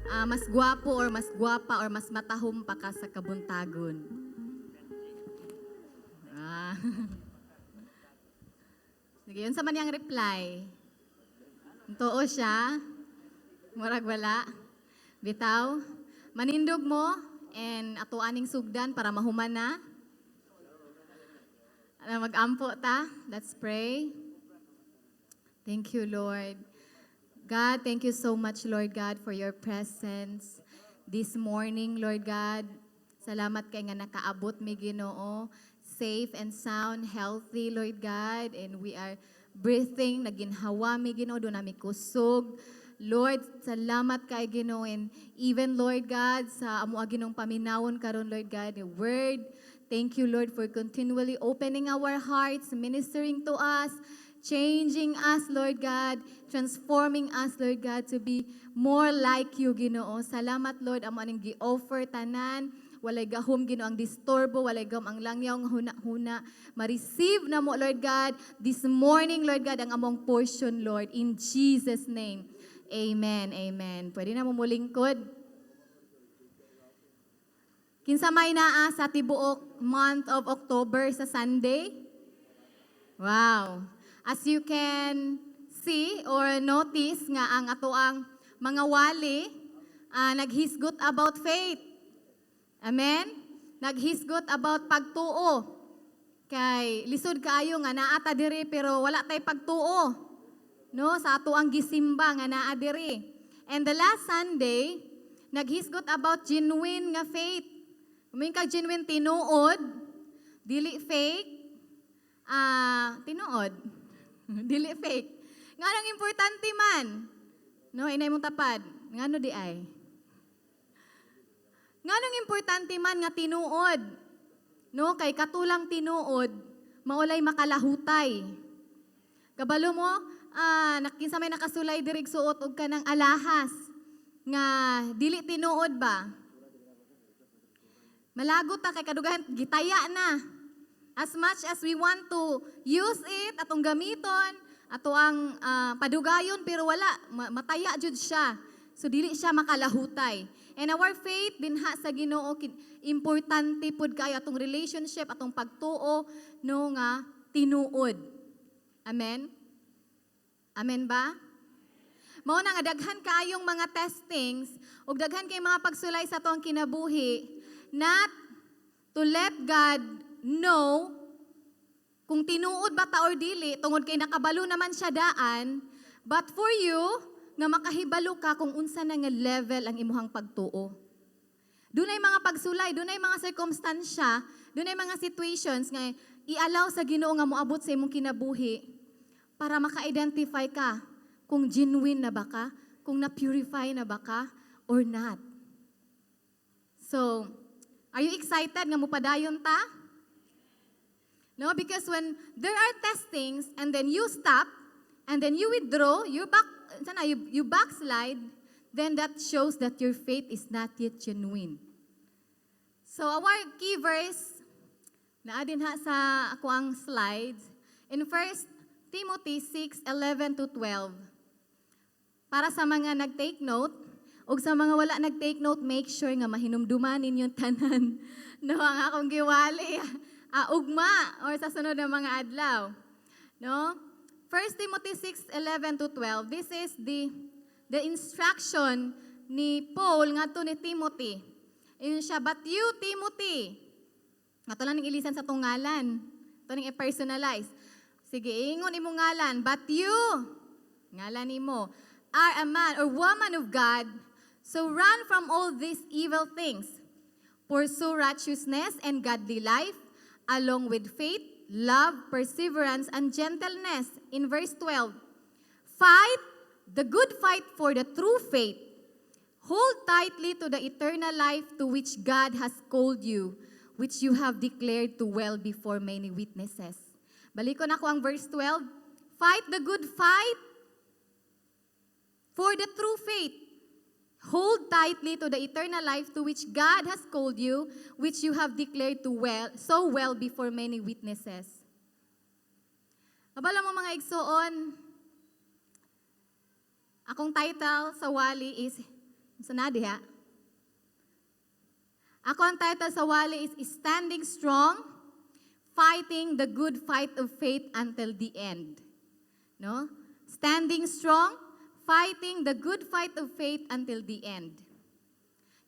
Mas gwapo or mas gwapa or mas matahom pa ka sa kabuntagon? Ah. Sige, unsa man iyang reply? Tuo siya? Murag wala. Bitaw? Manindog mo and ato aning sugdan para mahuman na. Ano, mag-ampo ta. Let's pray. Thank you, Lord. God, thank you so much, Lord God, for your presence this morning, Lord God. Salamat kay nga nakaabot mi, Ginoo, safe and sound, healthy, Lord God, and we are breathing, naginhawa mi, Ginoo, duna mi kusog. Lord, salamat kay Ginoo, and even, Lord God, sa amo Ginoong paminawon karon, Lord God, the word. Thank you, Lord, for continually opening our hearts, ministering to us, changing us, Lord God, transforming us, Lord God, to be more like you, Ginoo. Salamat, Lord, amo aning gi-offer tanan. Walay gahom, Ginoo, ang disturbo, walay gahom ang langyaw nga huna-huna. Ma-receive na mo, Lord God, this morning, Lord God, ang among portion, Lord, in Jesus' name. Amen, amen. Pwede na mo mulingkod. Kinsa may naa sa tibuok month of October sa Sunday? Wow. As you can see or notice nga ang atoang mga wali naghisgot about faith. Amen? Naghisgot about pagtuo. Kay lisod kaayo nga naa ta diri pero wala tay pagtuo. No, sa ato ang gisimba nga naa diri. And the last Sunday, naghisgot about genuine nga faith. Kung kag genuine, tinuod, dili fake, tinuod. Dili fake. Nganong importante man? No, inay mong tapad. Ngano di ay? Nganong importante man nga tinuod? No, kay katulang tinuod, mao lay makalahutay. Kabalo mo, kinsa may nakasulay diri suot og kanang alahas nga dili tinuod ba? Malagot ta kay kadugahan gitaya na. As much as we want to use it, atong gamiton, ato ang padugayon, pero wala, mataya jud siya. So dili siya makalahutay. And our faith dinha sa Ginoo importante pud kayo atong relationship, atong pagtuo, no, nga tinuod. Amen. Amen ba? Mao na nga daghan kaayong mga testings ug daghan kay mga pagsulay sa atong kinabuhi, not to let God know kung tinuod ba ta or dili, tungod kay nakabalo naman siya daan, but for you nga makahibalo ka kung unsa na nga level ang imuhang pagtuo. Dunay mga pagsulay, dunay mga sirkumstansya, dunay mga situations nga i-allow sa Ginoo nga moabot sa imong kinabuhi para maka-identify ka kung genuine na ba ka, kung na-purify na ba ka or not. So, are you excited nga mupadayon ta? No, because when there are testings and then you stop and then you withdraw, you back, sana you backslide, then that shows that your faith is not yet genuine. So our key verse, naa din ha sa ako ang slides, in 1 Timothy 6:11 to 12. Para sa mga nag-take note, ug sa mga wala nag-take note, make sure nga mahinumduman ninyong tanan. No, ang akong giwali, ugma or sa sunod na mga adlaw. No? 1 Timothy 6:11 to 12. This is the instruction ni Paul ngadto ni Timothy. Ingon siya, "But you, Timothy," ato lang ning ilisan sa tungalan. Ato ning i-personalize. Sige, ingon imong ngalan, "But you," ngalan nimo, "are a man or woman of God, so run from all these evil things. Pursue righteousness and godly life, along with faith, love, perseverance, and gentleness." In verse 12, "Fight the good fight for the true faith. Hold tightly to the eternal life to which God has called you, which you have declared to well before many witnesses." Balikon ako ang verse 12. "Fight the good fight for the true faith. Hold tightly to the eternal life to which God has called you, which you have declared to well, so well before many witnesses." Kabalo mo, mga igsuon, akong title sa wali is Sa na diha? Ako ang title sa wali is "Standing Strong, Fighting the Good Fight of Faith Until the End." No? Standing strong, fighting the good fight of faith until the end.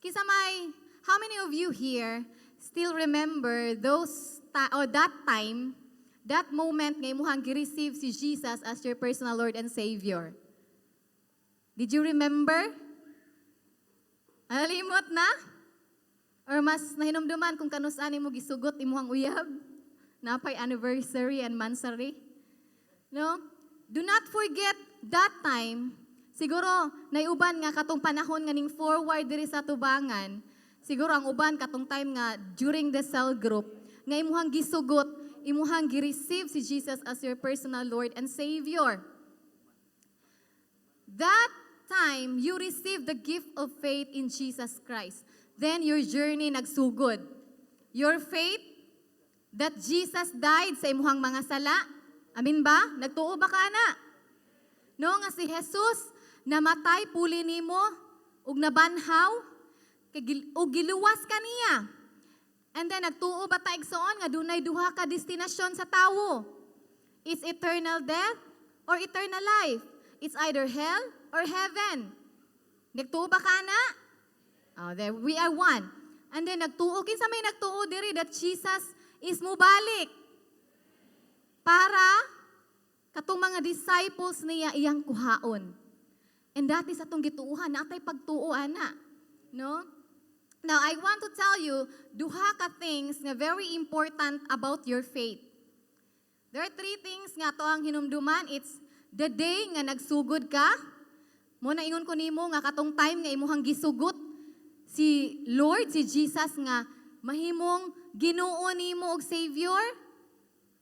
Kinsa may, how many of you here still remember those ta- or that time, that moment nga imuhang gi-receive si Jesus as your personal Lord and Savior? Did you remember? Nalimot na? Or mas nahinumduman kung kanus-a nimo gisugot imuhang uyab? Napay anniversary and mansary? No? Do not forget that time. Siguro, naiuban nga katong panahon nga ning forward diri sa tubangan. Siguro ang uban katong time nga during the cell group nga imuhang gisugot, imuhang gi-receive si Jesus as your personal Lord and Savior. That time, you receive the gift of faith in Jesus Christ. Then your journey nagsugod. Your faith that Jesus died sa imuhang mga sala. Amin ba? Nagtuo ba ka na? No, nga si Jesus namatay puli nimo ug nabanhaw kay ug giluwas ka niya. And then nagtuo ba ta, igsoon, nga dunay duha ka destinasyon sa tawo? It's eternal death or eternal life. It's either hell or heaven. Nagtuo ba ka na? Oh, there we are one. And then nagtuo, kinsa may nagtuo diri that Jesus is mubalik para katong mga disciples niya iyang kuhaon? And that is atong gituuhan, natay pagtuo ana. No? Now, I want to tell you duha ka things nga very important about your faith. There are three things nga ato ang hinumduman. It's the day nga nagsugod ka. Mo na ingon ko nimo nga katong time nga imuhang gisugot si Lord, si Jesus nga mahimong Ginoo nimo og Savior.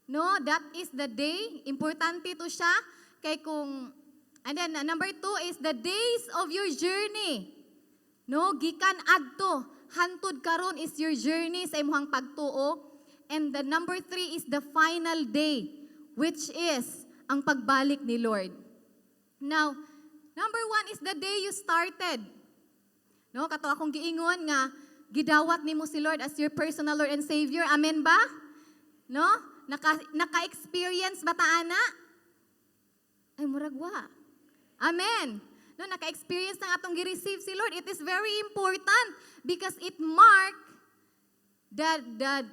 No, that is the day. Importante to siya kay kung. And then number two is the days of your journey. No, gikan adto hantud karon is your journey sa imuhang pagtuo. And the number three is the final day, which is ang pagbalik ni Lord. Now, number one is the day you started. No, kato akong giingon nga gidawat nimo si Lord as your personal Lord and Savior. Amen ba? No? Naka-experience ba ta ana? Ay, murag wa. Amen. No, naka-experience ng atong gi-receive si Lord. It is very important because it mark the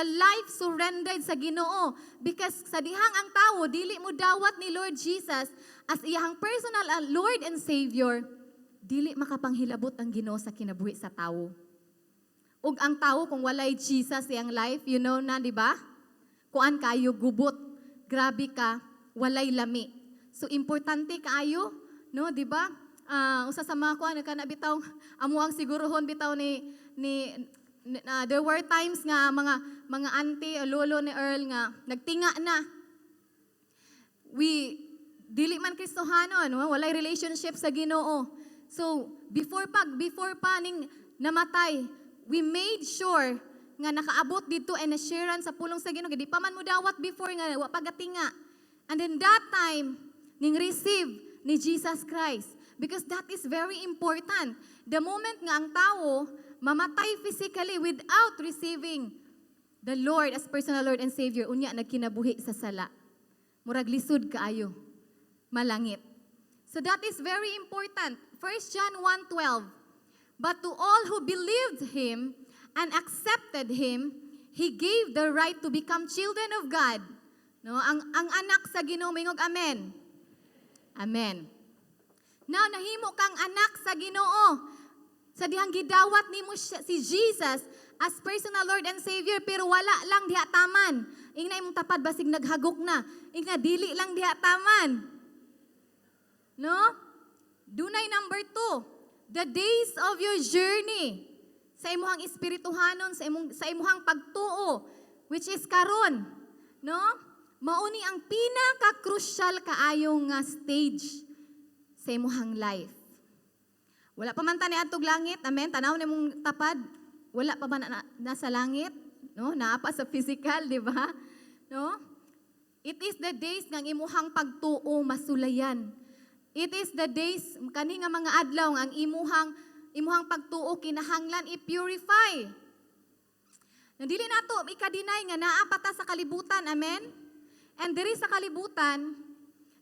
life surrendered sa Ginoo, because sa dihang ang tawo dili mo dawat ni Lord Jesus as iyang personal Lord and Savior, dili makapanghilabot ang Ginoo sa kinabuhi sa tawo. Ug ang tawo kung walay Jesus iyang life, you know na, di ba? Kuan kayo, gubot. Grabe ka, walay lami. So importante kaayo, no, di ba? Usa sa mga kuan kana bitaw amo ang sigurohon bitaw ni there were times nga mga auntie o lolo ni Earl nga nagtinga na. We dili man Kristohano, no? Walay relationship sa Ginoo. So before pa ning namatay, we made sure nga nakaabot dito and na-sharean sa pulong sa Ginoo. Di pa man mo dawat before nga wa pa gatinga. And then that time ning receive ni Jesus Christ, because that is very important. The moment nga ang tao mamatay physically without receiving the Lord as personal Lord and Savior, unya nagkinabuhi sa sala. Murag lisod kaayo malangit. So that is very important. 1 John 1:12. "But to all who believed him and accepted him, he gave the right to become children of God." No, ang anak sa Ginoo mingog amen. Amen. Now nahimo kang anak sa Ginoo sa dihang gidawat nimo si Jesus as personal Lord and Savior, pero wala lang diha taman. Ingna imong tapad basig naghagok na. Ingna dili lang diha taman. No? Dunay number two, the days of your journey sa imuhang espirituhanon, sa imuhang pagtuo, which is karon. No? Mauni ang pinaka-crucial kaayo nga stage sa imuhang life. Wala pa man ta niadtog langit, amen. Tanaw nimong tapad, wala pa ba na nasa langit? No, naa pa sa physical, di ba? No? It is the days nga ang imuhang pagtuo masulayan. It is the days kani nga mga adlaw nga ang imuhang pagtuo kinahanglan i-purify. Nga dili nato ika-deny nga naa pa ta sa kalibutan, amen? And diri sa kalibutan,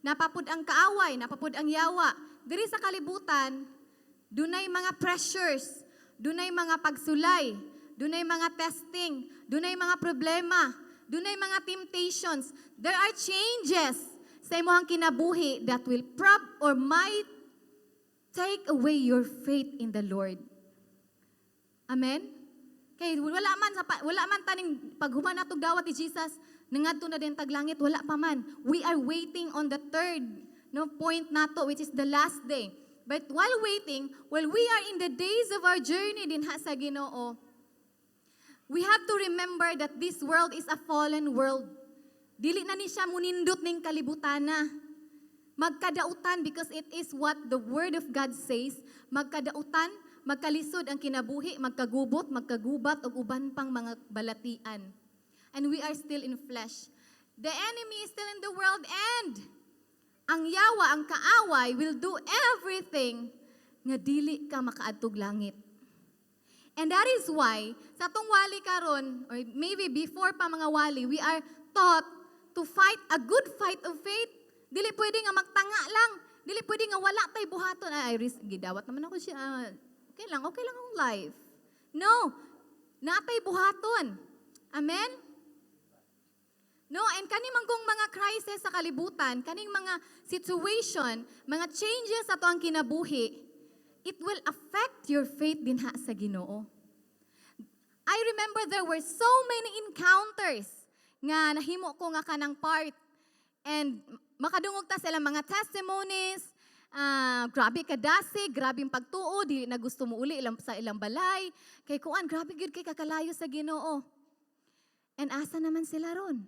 naa pa pud ang kaaway, naa pa pud ang yawa. Diri sa kalibutan, dunay mga pressures, dunay mga pagsulay, dunay mga testing, dunay mga problema, dunay mga temptations. There are changes sa imong kinabuhi that will prob or might take away your faith in the Lord. Amen? Kay wala man taning paghuman natong dawat ni Jesus, nangadto na din tag langit, wala pa man. We are waiting on the third, no, point nato, which is the last day. But while waiting, while we are in the days of our journey dinha sa Ginoo, we have to remember that this world is a fallen world. Dili na ni siya munindot ning kalibutana. Magkadautan because it is what the Word of God says. Magkadautan, magkalisod ang kinabuhi, magkagubot, magkagubat, ug uban pang mga balatian. And we are still in flesh. The enemy is still in the world and ang yawa, ang kaaway, will do everything nga dili ka makaadtog langit. And that is why, sa atong wali karon, or maybe before pa mga wali, we are taught to fight a good fight of faith. Dili pwede nga magtanga lang. Dili pwede nga wala tay buhaton. Ay, gidawat naman ako siya. Ah, okay lang akong life. No, naa tay buhaton. Amen? No, and kani man kung mga crisis sa kalibutan, kaning mga situation, mga changes sa atoang kinabuhi, it will affect your faith dinha sa Ginoo. I remember there were so many encounters nga nahimo ko nga kanang part. And makadungog ta sila mga testimonies, grabe kadasig, grabe ang pagtuo, di na gusto mo uli ilang, sa ilang balay. Kay kuan, grabe gyud kay kakalayo sa Ginoo. And asa naman sila ron?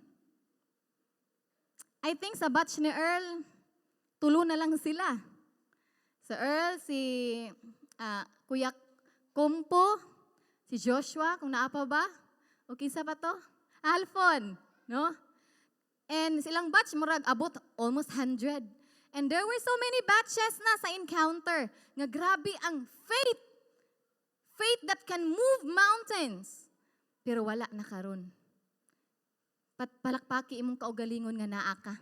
I think sa batch ni Earl, tulo na lang sila. Sa Earl, si Kuya Kumpo, si Joshua, kung naa pa ba? O kinsa pa to? Alfon, no? And silang batch, murag abot almost 100. And there were so many batches na sa encounter nga grabe ang faith. Faith that can move mountains. Pero wala na karon. Pat palakpaki imong kaugalingon nga naa ka.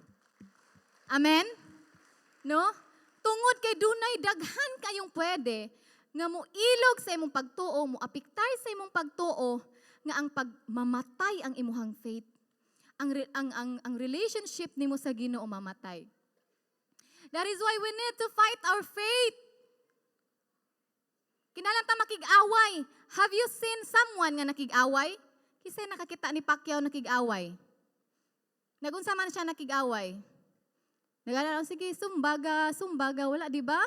Amen? No? Tungod kay dunay daghan kayong pwede nga mo ilog sa imong pagtuo, mo apektar sa imong pagtuo nga ang pagmamatay ang imuhang faith. Ang re- ang relationship nimo sa Ginoo mamatay. That is why we need to fight our faith. Kinahanglan ta makig-away. Have you seen someone nga nakig-away? Kinsa nakakita ni Pacquiao nakig-away? Nagunsa man siya nakig-away? Nagana sige, sumbaga, sumbaga, wala, di ba?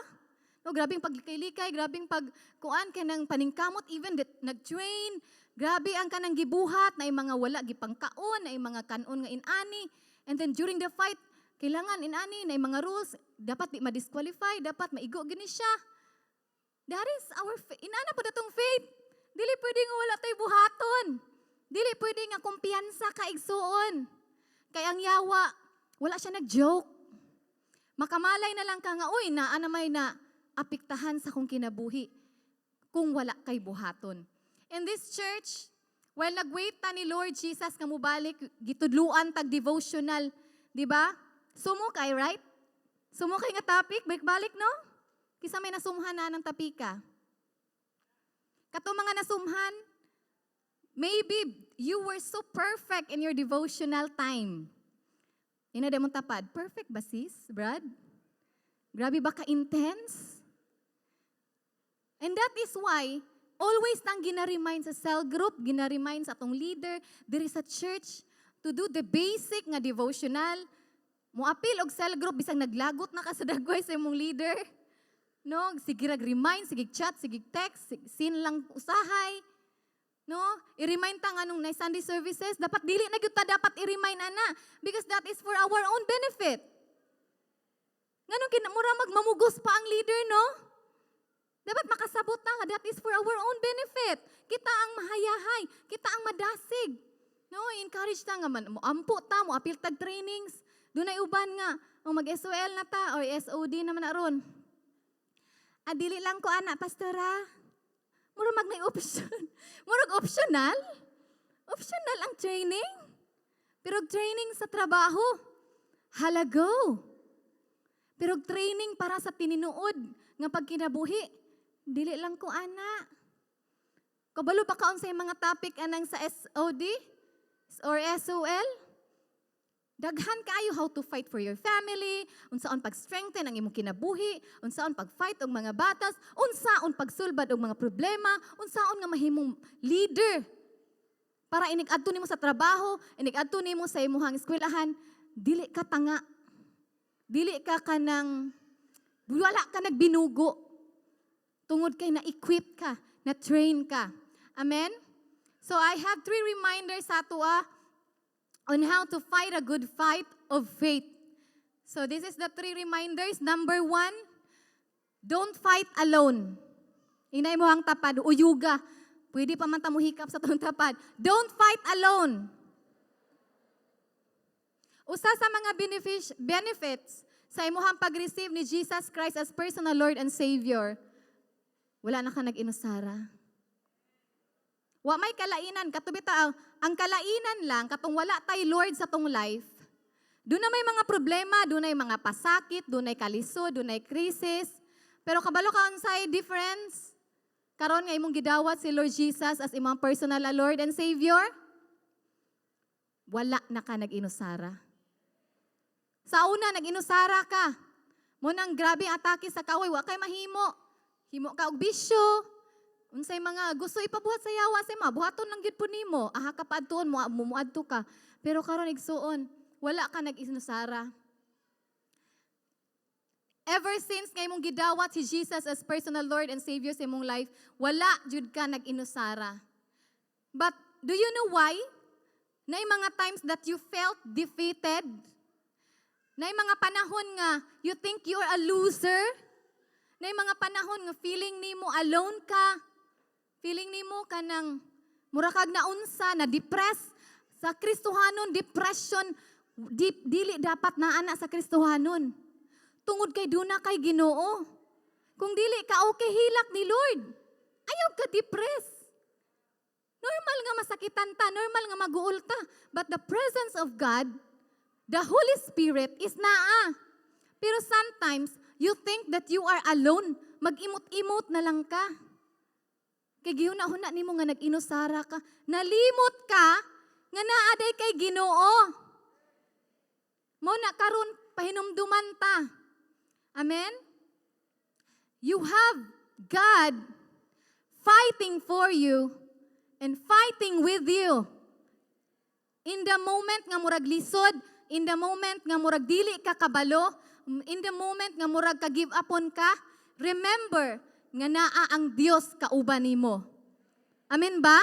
No, grabing paglikay-likay, grabing pag kuan kanang paningkamot, even the, nag-train, grabe ang kanang gibuhat na mga wala gipangkaon, na mga kanon nga inani. And then during the fight, kailangan inani na mga rules, dapat di ma-disqualify, dapat maigo gini siya. That is our faith. Inana pud atong faith. Dili pwede nga wala tay buhaton. Dili pwede nga kumpiyansa ka, igsuon. Kay ang yawa, wala siya nag-joke. Makamalay na lang ka nga, uy, naa na may na apektahan sa kong kinabuhi kung wala kay buhaton. In this church, while nag-wait ta ni Lord Jesus nga mubalik, gitudluan tag devotional, di ba? Sumukay, right? Sumukay nga topic, balik-balik, no? Kinsa may nasumhan na ng topika. Kato mga nasumhan, maybe you were so perfect in your devotional time. Ina mong tapad. Perfect ba, sis, Brad? Grabe ba ka-intense? And that is why, always nang gina-remind sa cell group, gina-remind sa atong leader, diri sa church, to do the basic nga devotional. Moapil og cell group, bisag naglagot na ka sa dagway sa imong leader. No, sige rag remind, sige chat, sige text, seen lang usahay. No? I-remind ta nga nung na Sunday services, dapat dili na gyud ta dapat i-remind ana because that is for our own benefit. Nganong mura magmamugos pa ang leader, no? Dapat makasabot ta nga that is for our own benefit. Kita ang mahayahay, kita ang madasig. No, encourage ta nga man mo ampo ta, mo apil tag trainings. Dunay uban nga, oh, mag-SOL na ta or SOD naman na ron. Ah, dili lang ko ana, Pastora. Murag mag may option. Murag optional. Optional ang training. Pero training sa trabaho, halago. Pero training para sa tininuod nga pagkinabuhi, dili lang ko ana. Kabalo ba ka unsay mga topic anang sa SOD or SOL? Daghan kaayo, how to fight for your family, unsaon pag-strengthen ang imong kinabuhi, unsaon pag-fight og mga battles, unsaon pagsulbad og mga problema, unsaon nga mahimong leader para inig adto nimo sa trabaho, inig adto nimo sa imong eskwelahan, dili ka tanga. Dili ka kanang wala ka nagbinugo. Tungod kay na-equip ka, na-train ka. Amen? So I have three reminders sa atoa on how to fight a good fight of faith. So this is the three reminders. Number one, don't fight alone. Inay mo ang tapad, uyuga. Pwede pa man ta hikap sa tong tapad. Don't fight alone. Usa sa mga benefits sa imuhang pag-receive ni Jesus Christ as personal Lord and Savior, wala na ka nag-inusara. Wa may kalainan, kato bitaw, ang kalainan lang, katong wala tay Lord sa tong life, doon na may mga problema, doon ay mga pasakit, doon ay kalisod, doon ay crisis. Pero kabalo ka unsay difference? Karon nga imong gidawat si Lord Jesus as imong personal Lord and Savior, wala na ka nag-inusara. Sa una, nag-inusara ka. Mao nang grabe ang atake sa kaaway, wa kay mahimo. Himo ka og bisyo. Unsay mga gusto ipabuhat sa yawa sa imo, buhaton lang gyud po nimo. Aha ka paadtuon mo, muadto ka. Pero karon, igsuon, wala ka nag-inusara. Ever since nga imong gidawat si Jesus as personal Lord and Savior sa imong life, wala jud ka nag-inusara. But do you know why? Naay mga times that you felt defeated. Naay mga panahon nga you think you're a loser. Naay mga panahon nga feeling nimo alone ka. Feeling nimo kanang mura kag naunsa, na depress. Sa Kristohanon, depression dili dapat naa na sa Kristohanon. Tungod kay duna kay Ginoo. Kung dili ka okay hilak ni Lord, ayaw ka depress. Normal nga masakitan ta, normal nga maguol ta. But the presence of God, the Holy Spirit is naa. Pero sometimes, you think that you are alone. Mag-imot-imot na lang ka. Kay gihuna-huna nimo nga nag-inusara ka. Nalimot ka nga naa diay kay Ginoo. Mao na karon pahinumduman ta. Amen? You have God fighting for you and fighting with you. In the moment nga murag lisod, in the moment nga murag dili ka kabalo, in the moment nga murag ka give upon ka, remember nga naa ang Dios kauban nimo. Amen ba?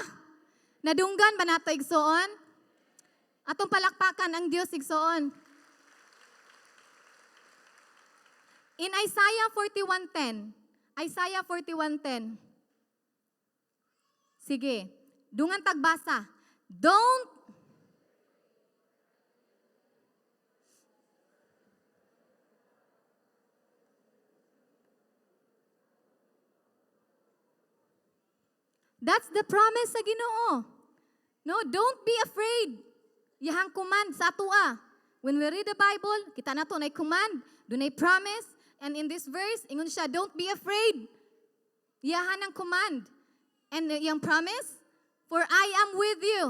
Nadunggan ba nato, igsoon? Atong palakpakan ang Dios, igsoon. In Isaiah 41:10, Isaiah 41:10. Sige, dungan tagbasa. Don't. That's the promise sa Ginoo. No, don't be afraid. Iyahang command sa atoa. When we read the Bible, kita nato na command, dunay promise, and in this verse, ingon siya, "Don't be afraid." Iyahan ang command. And yung promise, "For I am with you.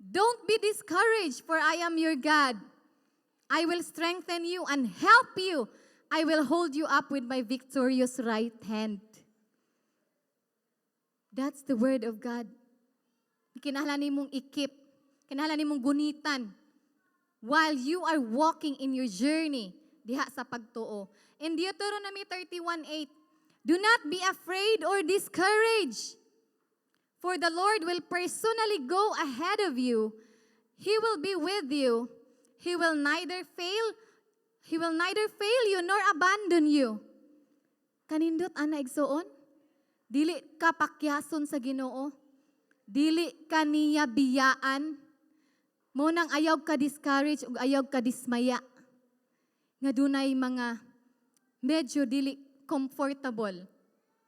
Don't be discouraged, for I am your God. I will strengthen you and help you. I will hold you up with my victorious right hand." That's the word of God. Kinahanglan nimong i-keep. Kinahanglan nimong gunitan while you are walking in your journey diha sa pagtuo. In Deuteronomy 31:8, "Do not be afraid or discouraged, for the Lord will personally go ahead of you. He will be with you. He will neither fail you nor abandon you." Kanindot ana, igsuon. Dili ka pakyason sa Ginoo. Dili ka niya biyaan. Mao nang ayaw ka discourage ug ayaw ka dismaya nga dunay mga medyo dili comfortable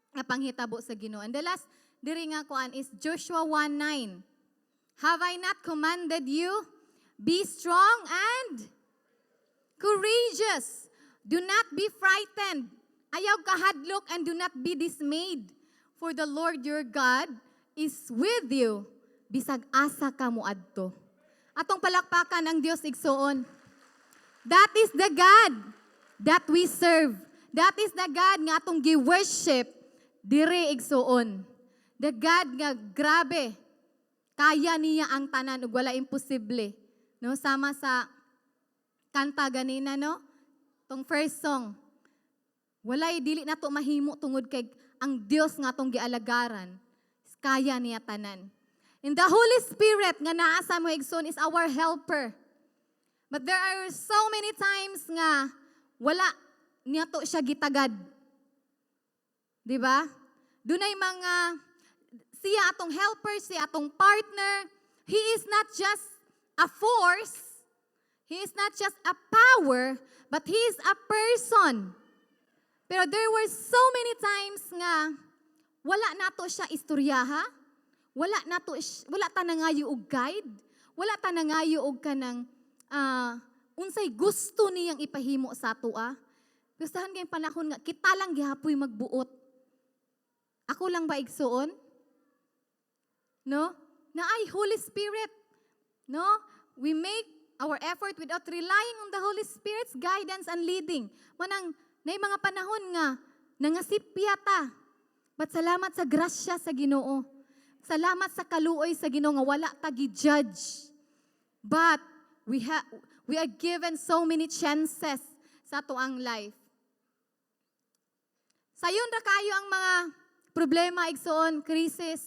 nga panghitabo sa Ginoo. And the last diri nga kuan is Joshua 1:9. "Have I not commanded you? Be strong and courageous. Do not be frightened." Ayaw kahadlok, "and do not be dismayed. For the Lord your God is with you bisag asa ka moadto." Atong palakpakan ang Dios, igsuon. That is the God that we serve. That is the God nga atong gi-worship dire, igsuon. The God nga grabe. Kaya niya ang tanan ug wala imposible. No, sama sa kanta ganina, no? Tong first song. Walay dili nato mahimo tungod kay ang Dios nga atong gialagaran kaya niya tanan. And the Holy Spirit nga naa sa amo, igsoon, is our helper. But there are so many times nga wala niya to siya gitagad. Di ba? Dunay mga siya atong helper, siya atong partner. He is not just a force, he is not just a power, but he is a person. Pero there were so many times nga wala nato siya istoryaha. Wala ta nangayo og guide. Wala ta nangayo og kanang unsay gusto niyang ipahimo sa atoa. Gustahan kayong panahon nga kita lang gihapoy magbuot. Ako lang ba, igsuon? No? Naay Holy Spirit. No? We make our effort without relying on the Holy Spirit's guidance and leading. Manang nay mga panahon nga nangasipya ta. But salamat sa grasya sa Ginoo. Salamat sa kaluoy sa Ginoo nga wala ta gi-judge. But we are given so many chances sa atoang life. Sayon ra kayo ang mga problema, igsuon, crisis,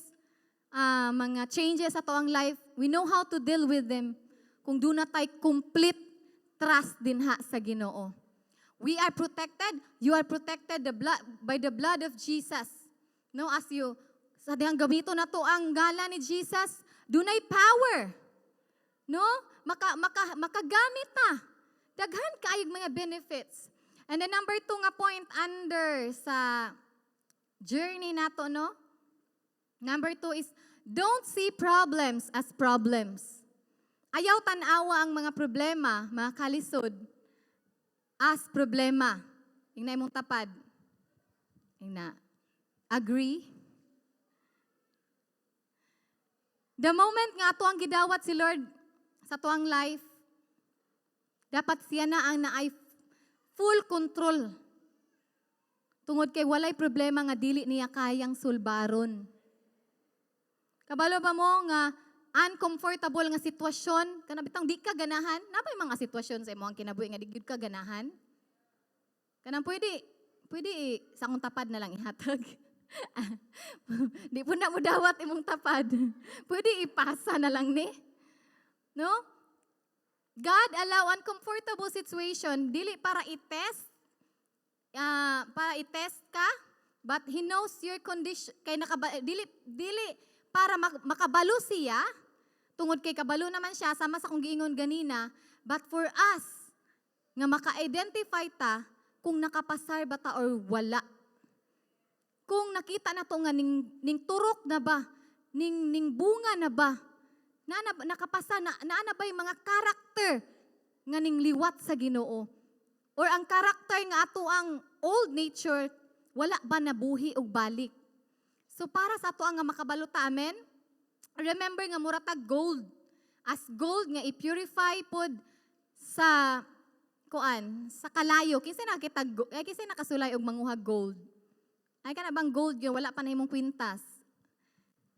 mga changes sa atoang life. We know how to deal with them kung duna tay complete trust dinha sa Ginoo. We are protected. You are protected by the blood of Jesus. No, as you sa dihang gamito na to ang ngalan ni Jesus, dunay power. No? Maka maka makagamit ta. Daghan kaayog mga benefits. And then number two nga point under sa journey nato, no? Number two is don't see problems as problems. Ayaw tan-awa ang mga problema, mga kalisod, as problema. Ingna imong tapad. Ingna. Agree? The moment nga ato ang gidawat si Lord sa atoang life, dapat siya na ang naay full control. Tungod kay walay problema nga dili niya kayang sulbaron. Kabalo ba mo nga uncomfortable nga sitwasyon, kana bitang di ka ganahan, naa bay mga sitwasyon sa imong kinabuhi nga di gyud ka ganahan? Kanang pwede sa akong tapad na lang ihatag. Di po na mo dawat imong tapad. Pwede ipasa na lang ni. No? God allow uncomfortable situation dili para i-test ka, but He knows your condition kay nakaba, dili dili para makabalo siya tungod kay kabalo naman siya, sama sa kong giingon ganina, but for us nga maka-identify ta kung nakapasar ba ta or wala, kung nakita na to nga ning turok na ba, ning bunga na ba, na nakapasa na, naa na ba yung mga karakter nga ning liwat sa Ginoo? Or ang karakter nga ato ang old nature, wala ba nabuhi og balik? So para sa ato ang nga makabalo ta, amen? Remember nga mura tag gold. As gold nga i-purify pod sa kuan, sa kalayo. Kinsa nakita eh, kinsa nakasulay og manguha gold? Ay, kana bang gold yun, wala pa na imong kwintas.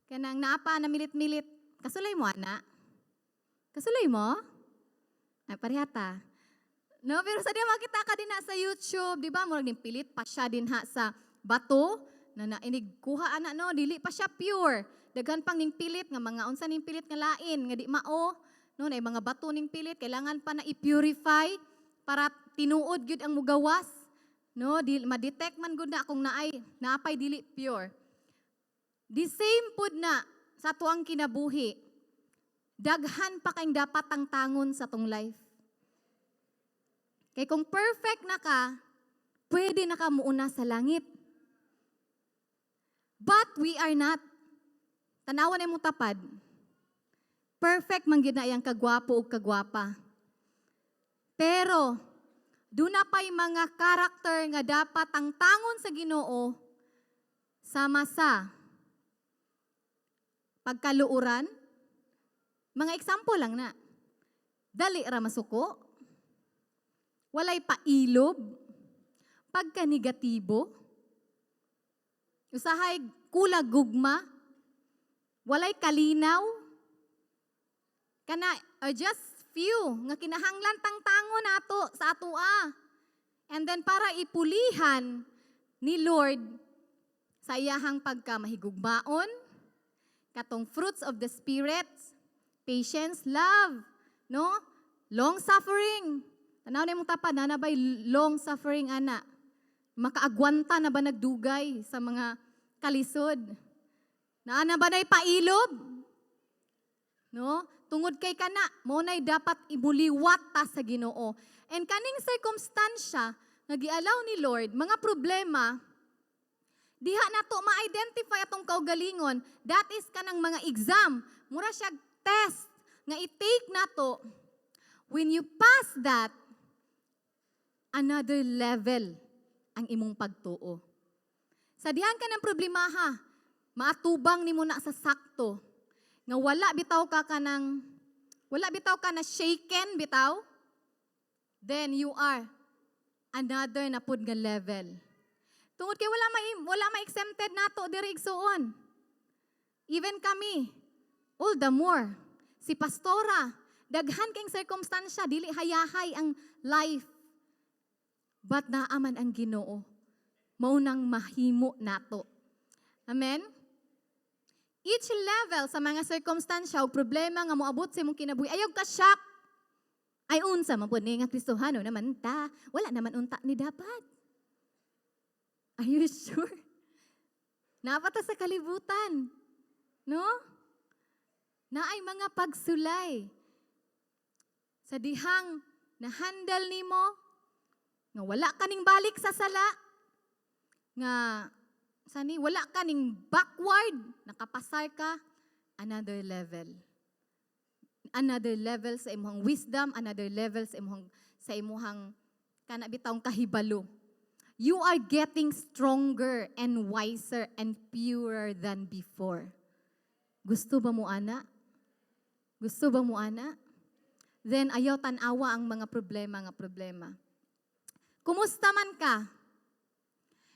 Kanang naa pa na milit-milit. Kasulay mo, ana? Kasulay mo? Ay, parehata. No, pero sa di makita ka din na sa YouTube, di ba? Murag ning pilit pa siya din ha sa bato na inig kuha ana, no, dili pa siya pure. Daghan pang ning pilit nga mga unsa ning pilit nga lain nga di mao, no, na mga bato ning pilit, kailangan pa na i-purify para tinuod gyud ang mugawas. No, di ma-detect man gud na kung naay naapay dili pure. The same pud na sa atuang kinabuhi. Daghan pa kayong dapat tangtangon sa atong life. Kay kung perfect na ka, pwede na ka muuna sa langit. But we are not. Tanawan imong tapad. Perfect man gid na iyang kagwapo ug kagwapa. Pero duna pa'y mga karakter nga dapat tangtangon sa Ginoo sama sa pagkaluoran. Mga example lang na. Dali ra masuko. Walay pailob. Pagka-negatibo. Usahay kulag gugma. Walay kalinaw. Kana or just few nga kinahanglan tangtangon nato sa atoa. And then para ipulihan ni Lord sa iyahang pagka mahigugmaon, katong fruits of the Spirit, patience, love, no? Long suffering. Tanaw na imong tapad, naa na ba'y long suffering ana? Makaagwanta na ba nagdugay sa mga kalisod? Naa na ba na'y pailob? No? Tungod kay kana, mao na'y dapat ibuliwat ta sa Ginoo. And kaning circumstansya nga gialaw ni Lord, mga problema, diha nato ma-identify atong kaugalingon. That is kanang mga exam. Mura siya test nga i-take nato. When you pass that, another level ang imong pagtuo. Sa dihang ka ng problemaha, maatubang nimo na sa sakto. Nga wala bitaw ka kanang, wala bitaw ka na shaken bitaw, then you are another na pud nga level. Tungod kay wala ma exempted nato diri, igsuon. Even kami, all the more. Si pastora, daghan kayong circumstansya, dili hayahay ang life. But naa man ang Ginoo. Mao nang mahimo nato. Amen? Each level sa mga circumstansya o problema nga moabot sa imong kinabuhi, ayaw ka shock. Ay, unsa man pud ni nga Kristohano naman ta. Wala naman unta ni dapat. Are you sure? Naa pa ta sa kalibutan. No? Naay mga pagsulay. Sa dihang na-handle nimo, nga wala kaning balik sa sala, nga sani wala kaning backward, nakapasar ka another level. Another level sa imong wisdom, another level sa imong kana bitawng kahibalo. You are getting stronger and wiser and purer than before. Gusto ba mo ana? Gusto ba mo ana? Then ayaw tan-awa ang mga problema nga problema. Kumusta man ka?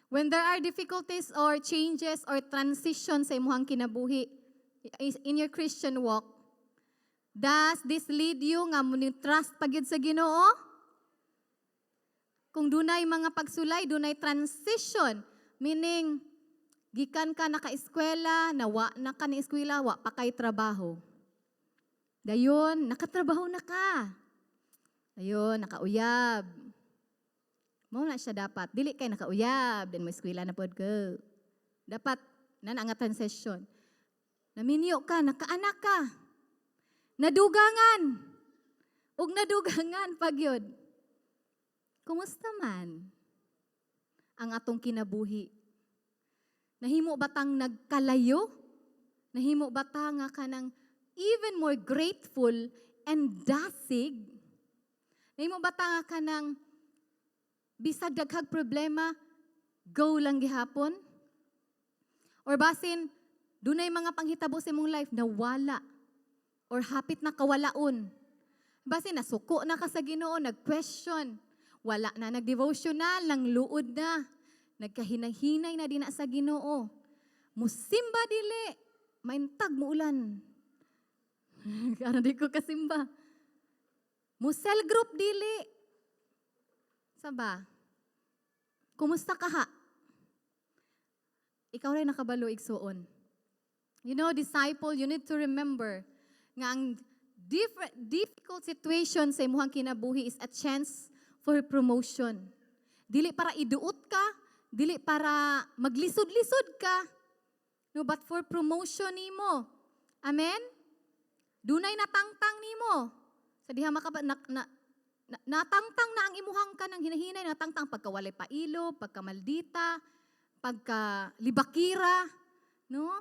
When there are difficulties or changes or transition sa imong kinabuhi in your Christian walk, does this lead you nga mo trust pa gyud sa Ginoo? Kung dunay mga pagsulay, dunay transition, meaning gikan ka naka-eskwela, nawa na ka ni eskwela, wa pa kay trabaho. Dayon, nakatrabaho na ka. Dayon, nakauyab. Mao na siya dapat. Dili kay nakauyab, then mo eskwela na pod ko. Dapat na nga transition. Naminyo ka, nakaanak ka. Nadugangan. Ug nadugangan pagyud. Kumusta man ang atong kinabuhi? Nahimo ba tang nagkalayo? Nahimo ba ta nga kanang even more grateful and dasig? Nahimo ba ta nga kanang bisag daghag problema, go lang gihapon? Or basin, dunay mga panghitabo sa imong life na wala or hapit na kawalaon. Basin nasuko na ka sa Ginoo, nag-question, wala na nag-devotional, nang luod na, nagkahinahinay na din na sa Ginoo. Musimba dili, maintag mo ulan. Karon di ko kasimba. Mo cell group dili. Saba? Kumusta ka ha? Ikaw rin nakabalo, igsuon. Disciple, you need to remember nga ang different, difficult situation sa imuhang kinabuhi is a chance for promotion. Dili para iduot ka, dili para maglisod-lisod ka, no, but for promotion nimo. Amen? Dunay natangtang nimo. Sa diha maka na, na, na, natangtang na ang imuhang kanang hinahinay, natangtang pagka walay pailo, pagka maldita, pagka libakira, no?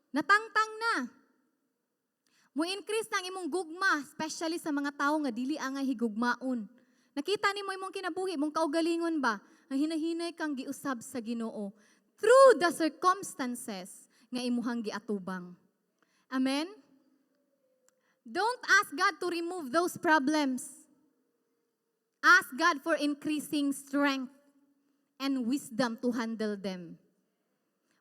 Natangtang na. Mo increase na ang imong gugma, especially sa mga tawo nga dili angay higugmaon. Nakita nimo imong kinabuhi, imong kaugalingon ba? Ang hinahinay kang giusab sa Ginoo through the circumstances nga imuhang giatubang. Amen? Don't ask God to remove those problems. Ask God for increasing strength and wisdom to handle them.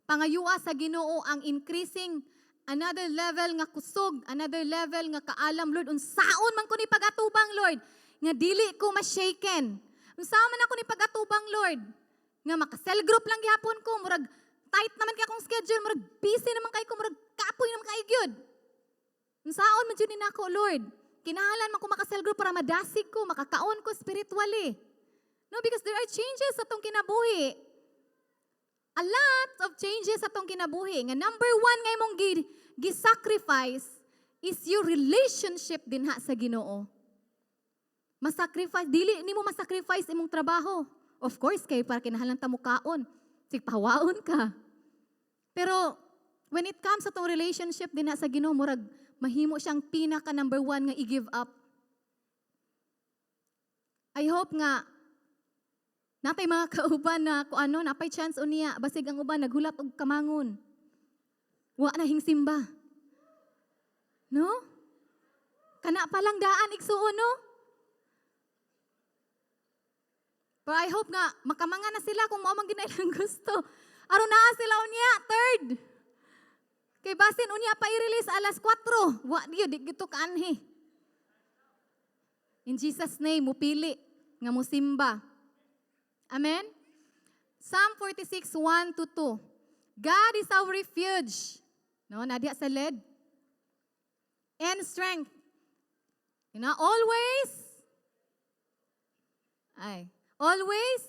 Pangayua sa Ginoo ang increasing another level nga kusog, another level nga kaalam, "Lord, unsaon man ko ni pagatubang, Lord, nga dili ko ma-shaken? Unsaon man ako ni pagatubang, Lord, nga maka-cell group lang gihapon ko? Murag tight naman kay akong schedule, murag busy naman kay ko, murag kapoy naman kay gyud. Unsaon man jud ni nako, Lord? Kinahanglan man ko maka-cell group para madasig ko, makakaon ko spiritually." No, because there are changes sa atong kinabuhi. A lot of changes sa atong kinabuhi. Nga number one nga imong gi-sacrifice is your relationship dinha sa Ginoo. Masacrifice, dili nimo masacrifice imong trabaho. Of course, kay para kinahanglan ta mukaon. Sig pahawaon ka. Pero when it comes sa atong relationship dinha sa Ginoo, murag mahimo siyang pinaka number one nga i-give up. I hope nga natay mga kauban na kung ano, napay chance unya, basig ang uban naghulat og kamangon. Wa na hingsimba. No? Kana pa lang daan, igsuon, no? Pero I hope nga makamanga na sila kung mao man gina ilang gusto. Aron naa sila unya, third. Kay basin unya pa i-release alas 4. Wa di di gito kaanhi. In Jesus' name, mupili nga musimba. Amen? Psalm 46, 1 to 2. God is our refuge. No, naa diha sa LED. And strength. Always, ay, always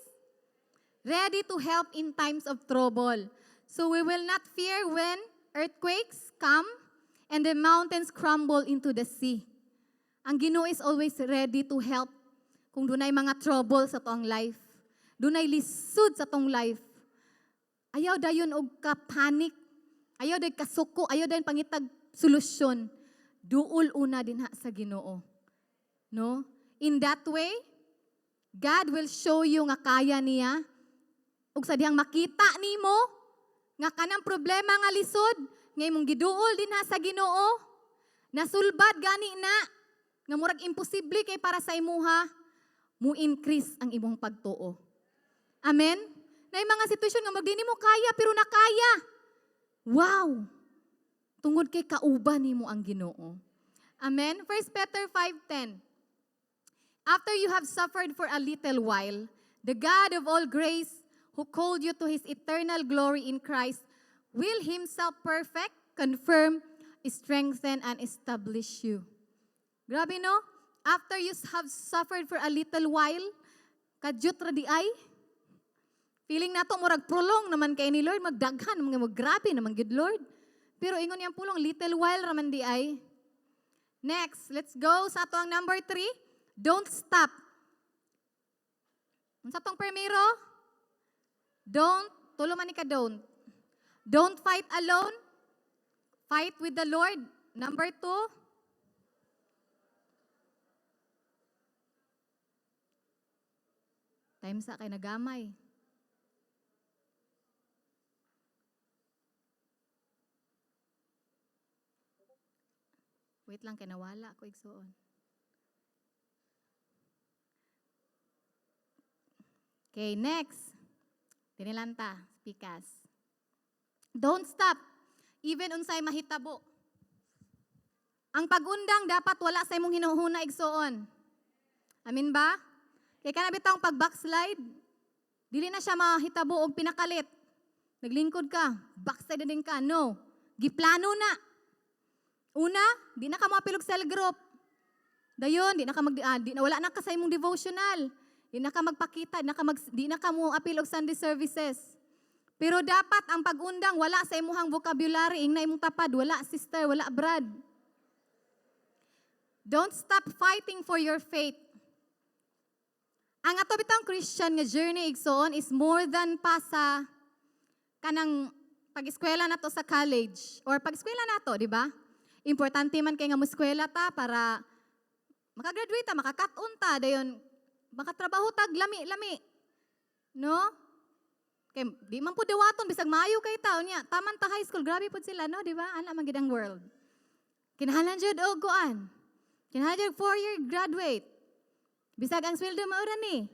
ready to help in times of trouble. So we will not fear when earthquakes come and the mountains crumble into the sea. Ang Ginoo is always ready to help kung dunay mga trouble sa atong life. Dunay lisod sa atong life. Ayaw dayon og ka-panic. Ayaw dayon kasuko, ayaw dayon pangitag solusyon. Duol una dinha sa Ginoo. No? In that way, God will show you nga kaya niya. Ug sa dihang makita nimo nga kanang problema nga lisod nga imong giduol dinha sa Ginoo, nasulbad gani na nga murag imposible kay para sa imuha, mo increase ang imong pagtuo. Amen? Na mga sitwasyon nga magdi nimo kaya pero nakaya. Wow! Tungod kay kauban nimo ang Ginoo. Amen? 1 Peter 5:10. After you have suffered for a little while, the God of all grace, who called you to his eternal glory in Christ, will himself perfect, confirm, strengthen, and establish you. Grabe, no? After you have suffered for a little while, kadyot ra di ay. Feeling nato murag prolong naman kay ni Lord, magdaghan, mga maggrabe naman gyud, Lord. Pero ingon niyang pulong, little while raman di ay. Next, let's go sa ato ang number 3. Don't stop. Unsa tong primero? Don't, tulo man ni ka don't. Don't fight alone. Fight with the Lord. Number 2, time sa kay nagamay. Wait lang kay nawala ko, igsuon. Okay, next. Dinilanta, pikas. Don't stop. Even unsay mahitabo. Ang pag-undang dapat wala sa imong hinuhuna, igsuon. Amin ba? Kay kana bitawng pag backslide, dili na siya mahitabo og pinakalit. Naglingkod ka, backslide na din ka. No. Giplano na. Una, di na ka moapil og cell group. Dayon, di na ka mag di na wala na ka sa imong devotional. Di na ka magpakita, di na ka mo apil og Sunday services. Pero dapat ang pag-undang wala sa imuhang vocabulary, ingna imong tapad, "Wala, sister, wala, brad." Don't stop fighting for your faith. Ang ato bitang Christian nga journey, igsoon, is more than pa sa kanang pag-eskwela nato sa college or pag-eskwela nato, di ba? Importante man kay nga mo-eskwela ta para makagraduate ta, makakat-on ta, dayon makatrabaho tag lami-lami. No? Kay di man pud dawaton bisag maayo kay ta unya, taman ta high school, grabe pud sila, no, di ba? Ana man gid ang world. Kinahanglan jud og kuan. Kinahanglan jud 4-year graduate. Bisag ang sweldo mao ra ni.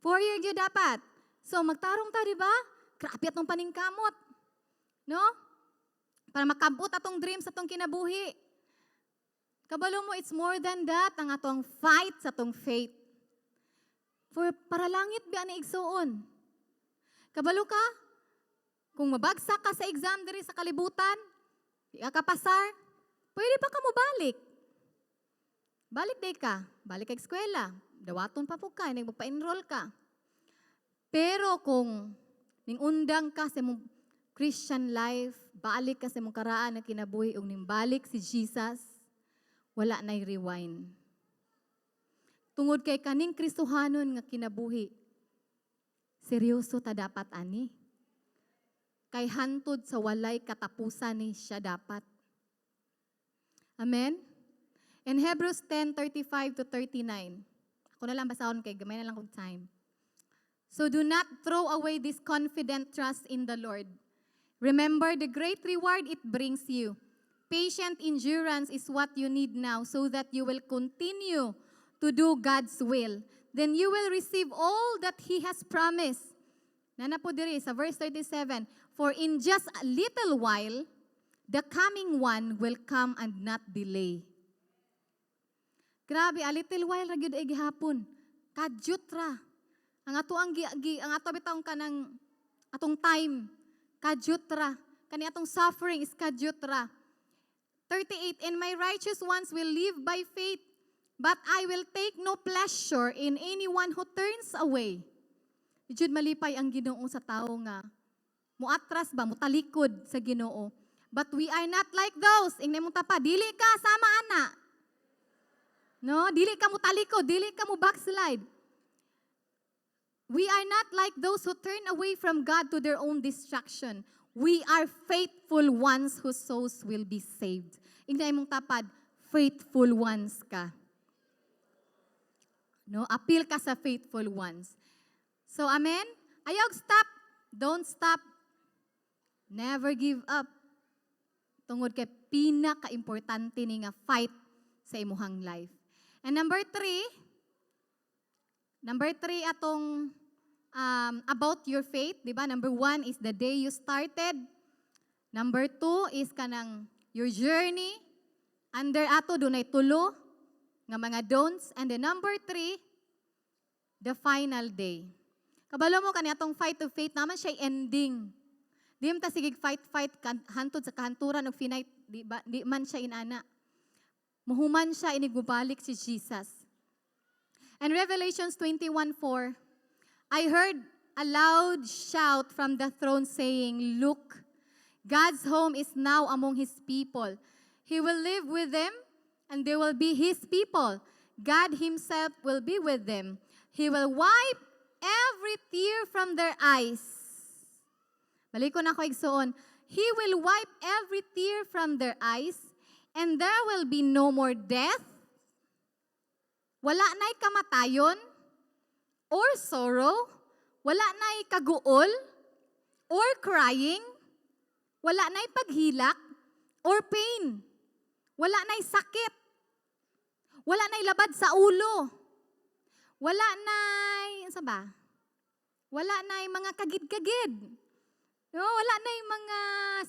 4-year gyud dapat. So magtarong ta, di ba? Grabe atong paningkamot. No? Para makabot atong dreams sa atong kinabuhi. Kabalo mo, it's more than that ang atong fight sa atong faith. For para langit biya ni, igsuon. Kabalo ka? Kung mabagsak ka sa exam diri sa kalibutan, di ka kapasar, pwede pa ka mo balik. Balik day ka, balik ka eskwela, dawaton pa po ka, ning magpa-enroll ka. Pero kung ning undang ka sa imong Christian life, balik ka sa imong karaan na kinabuhi ug ning balik si Jesus, wala na'y rewind. Tungod kay kaning Kristohanon nga kinabuhi, seryoso ta dapat ani. Kay hantod sa walay katapusan ni siya dapat. Amen? In Hebrews 10:35 to 39. Ako na lang basahon kay gamay na lang kong time. So do not throw away this confident trust in the Lord. Remember the great reward it brings you. Patient endurance is what you need now so that you will continue to do God's will. Then you will receive all that He has promised. Naa na po diri sa verse 37, "For in just a little while, the coming one will come and not delay." Grabe, a little while ra gyud ay gihapon. Kadyot ra. Ang ato ang gi, gi, ang ato bitawng kanang atong time, kadyot ra. Kani atong suffering is kadyot ra. 38, "And my righteous ones will live by faith, but I will take no pleasure in anyone who turns away." Di jud malipay ang Ginoo sa tao nga muatras ba, mutalikod sa Ginoo. "But we are not like those." Ingnan mo tapa, dili ka sama ana. No, dili ka mutalikod, dili ka mo backslide. "We are not like those who turn away from God to their own destruction. We are faithful ones whose souls will be saved." Ingnan mong tapad, faithful ones ka. No, apil ka sa faithful ones. So, amen? Ayaw stop. Don't stop. Never give up. Tungod kay pinaka-importante ni nga fight sa imuhang life. And number three atong about your faith, di ba? Number one is the day you started. Number two is kanang your journey. Under ato, dunay tulo nga mga don'ts. And the number three, the final day. Kabalo mo, kani atong fight of faith naman siya ending. Di man ta sige fight fight hantod sa kahanturan og finite, di ba? Di man siya inana. Muhuman siya inig mubalik si Jesus. And Revelations 21:4, "I heard a loud shout from the throne saying, 'Look, God's home is now among His people. He will live with them and they will be His people. God Himself will be with them. He will wipe every tear from their eyes.'" Balikon nako, igsoon. "He will wipe every tear from their eyes, and there will be no more death." Wala na'y kamatayon or sorrow. Wala na'y kaguol or crying. Wala na'y paghilak or pain. Wala na'y sakit. Wala na'y labad sa ulo. Wala na'y, ano ba? Wala na'y mga kagid-kagid. No, wala na'y mga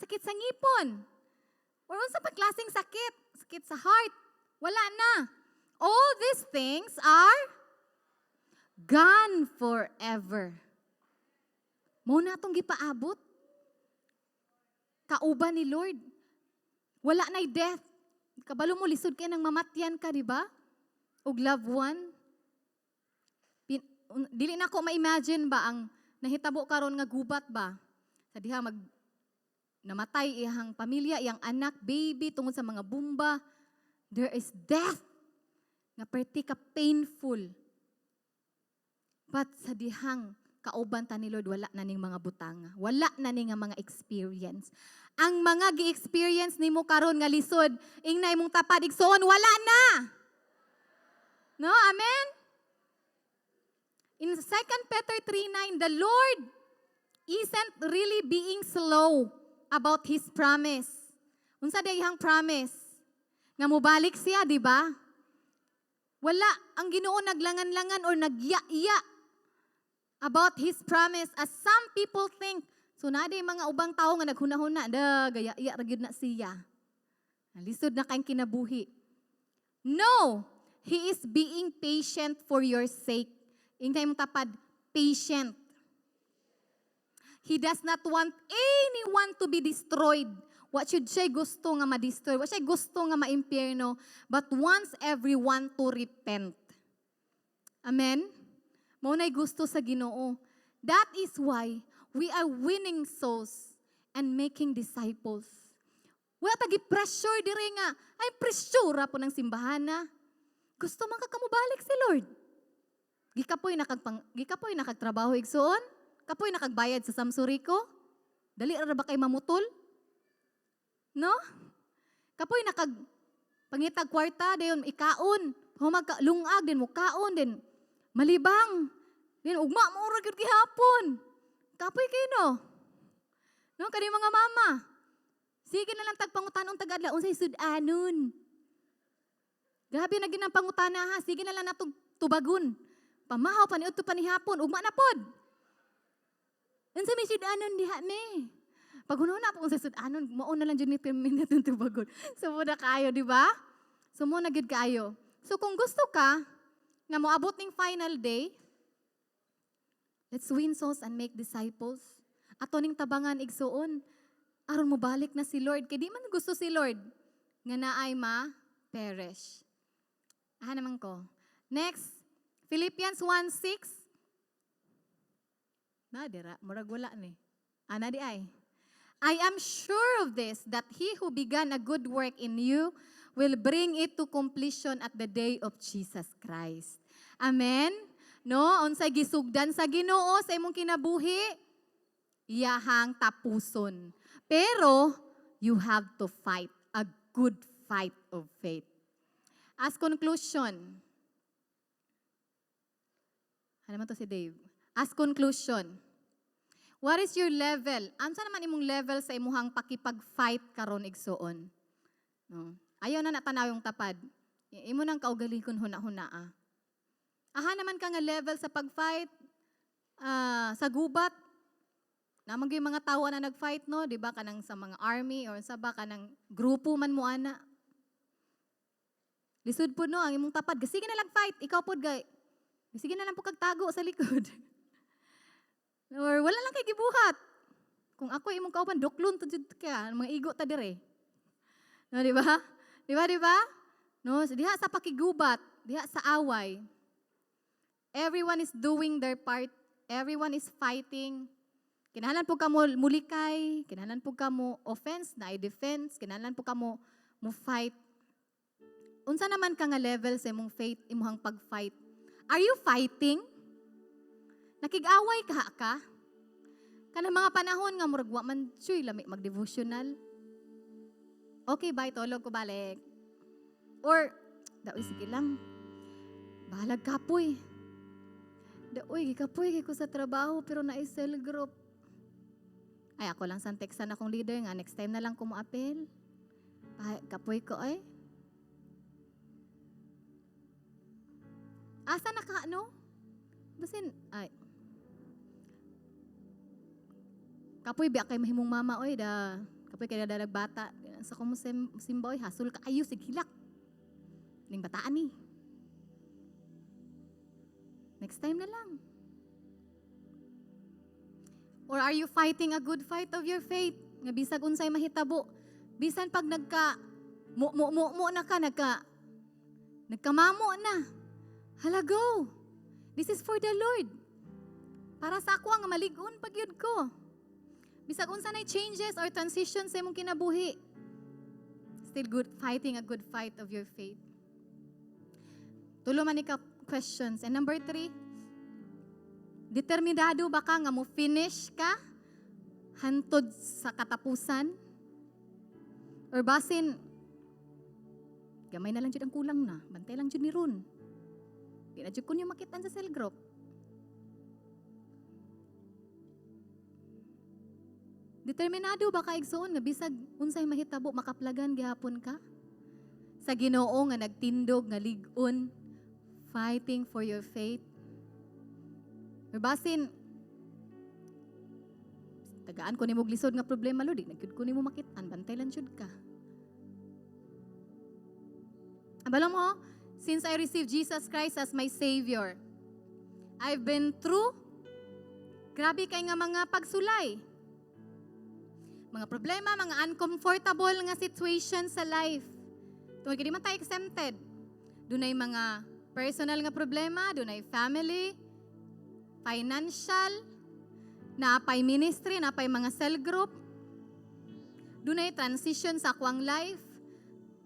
sakit sa ngipon. Or unsa pa klaseng sakit? Sakit sa heart. Wala na. "All these things are gone forever." Mao na atong gipaabot. Kauban ni Lord. Wala na'y death. Kabalo mo, lisod kay nang mamatyan ka, di ba? Og loved one. Dili na ko ma-imagine ba ang nahitabo karon nga gubat ba? Sa diha mag namatay iyang pamilya, iyang anak, baby, tungod sa mga bomba. There is death nga perti ka painful. But sa dihang kauban ta ni Lord, wala na ning mga butanga. Wala na ning nga mga experience. Ang mga gi-experience nimo karon nga lisod, ingna imong tapad, igsuon, wala na. No? Amen? In 2 Peter 3:9, the Lord isn't really being slow about His promise. Unsa day iyang promise? Nga mubalik siya, di ba? Wala ang Ginoo naglangan-langan or nagya-iya about His promise as some people think. So naa diay mga ubang tao nga naghuna-huna, da gaya-iya ra gyud na siya. Lisod na kayong kinabuhi. No, He is being patient for your sake. Ingna imong tapad, patient. He does not want anyone to be destroyed. Wa jud siya gusto nga ma-destroy? Wa siya gusto nga ma-impyerno? But wants everyone to repent. Amen? Mao na'y gusto sa Ginoo. That is why we are winning souls and making disciples. Wala ta gi-pressure diri nga, ay, pressure po ng simbahan na. Gusto man ka kamubalik si Lord. Gikapoy na kag trabaho, igsuon. Kapoy na kagbayad sa Samsurico. Dali ra ba kay mamutol? No? Kapoy na kag pangitag kwarta dayon ikaon. Humag ka lungag din mo kaon din. Malibang. Din ugma mo ra gyud gihapon. Kapoy kay, no? No, kani mga mama. Sige na lang tag pangutanon tag-adlaw unsay sud-anon. Grabe na gyud ang pangutana, ha. Sige na lang natong tubagon. Pamahaw pa ni udto pa ni hapon, ugma na pod. Unsa may sud-anon diha me? Pag na po unsay sud-anon, mao na lang jud ni pirmi natong tubagon. So mo na kaayo, di ba? So mo na gyud kaayo. So kung gusto ka nga moabot ning final day, let's win souls and make disciples. Ato ning tabangan, igsuon. Aron mobalik na si Lord. Kay di man gusto si Lord nga naay ma perish. Aha naman ko. Next, Philippians 1:6. Na dira, murag wala ni. Ana di ay. "I am sure of this, that He who began a good work in you will bring it to completion at the day of Jesus Christ." Amen? No, unsay gisugdan sa Ginoo sa imong kinabuhi, iyahang tapuson. Pero you have to fight a good fight of faith. As conclusion, ano naman to si Dave? As conclusion, what is your level? Unsa naman imong level sa imuhang pakipag-fight karon, igsuon? No. Ayaw na natanaw yung tapad. Imo nang kaugalingon huna-huna ah. Aha naman ka nga level sa pag-fight sa gubat? Naa man yung mga tao na nag-fight, no, di ba, kanang sa mga army or sa ba kanang grupo man mo ana. Lisod po, no, ang imong tapad. Sige na lang fight, ikaw pod gay. Sige na lang po kag tago sa likod. Or wala lang kay gibuhat. Kung ako imong kauban, duklon to jud ka, mga igo ta dire. No, di ba? Di ba, di ba? No, so diha sa pakigubat, diha sa away. Everyone is doing their part. Everyone is fighting. Kinahanglan po ka mo mulikay, kinahanglan po ka mo offense na defense, kinahanglan po ka mo mo fight. Unsa naman ka nga level sa imong faith, imuhang pag-fight? Are you fighting? Nakig-away ka ka? Kanang mga panahon nga murag wa man chuy lami mag-devotional. Okay, bye, tulog ko balik. Or, daoy, sige lang. Bahalag kapoy. Daoy, gikapoy kay ko sa trabaho pero na cell group. Ay, ako lang sang textan akong leader nga next time na lang ko mo-apil. Kapoy ko ay. Asa na ka, no? Basin, ay. Kapoy biya kay mahimong mama oy da. Kapoy kay dalag bata. Sa ko mo simba oy, hasol ka ayo sig hilak. Ning bataan ni. Next time na lang. Or are you fighting a good fight of your faith? Nga bisag unsay mahitabo, bisan pag nagka mo mo mo mo na ka, nagkamamo na. Hala, go. This is for the Lord. Para sa ako ang maligon pag yun ko. Bisag unsa nay changes or transitions sa imong kinabuhi. Still good fighting a good fight of your faith? Tulo man ni ka questions. And number three, determinado ba ka nga mo finish ka hantod sa katapusan? Or basin, gamay na lang jud ang kulang na, bantay lang jud ni ron. Di na jud ko niyo makitaan sa cell group. Determinado ba ka, igsoon, nga bisag unsay mahitabo, makaplagan gihapon ka sa Ginoo nga nagtindog nga lig-on, fighting for your faith? Or basin, tagaan ko nimo lisod nga problema, Lord, di na gyud ko nimo makit-an, bantay lang jud ka. Kabalo mo, since I received Jesus Christ as my Savior, I've been through grabe kay nga mga pagsulay. Mga problema, mga uncomfortable nga situation sa life. Tungod kay di man tayo exempted. Dunay mga personal nga problema, dunay family, financial, naapay ministry, naapay mga cell group. Dunay transition sa akwang life.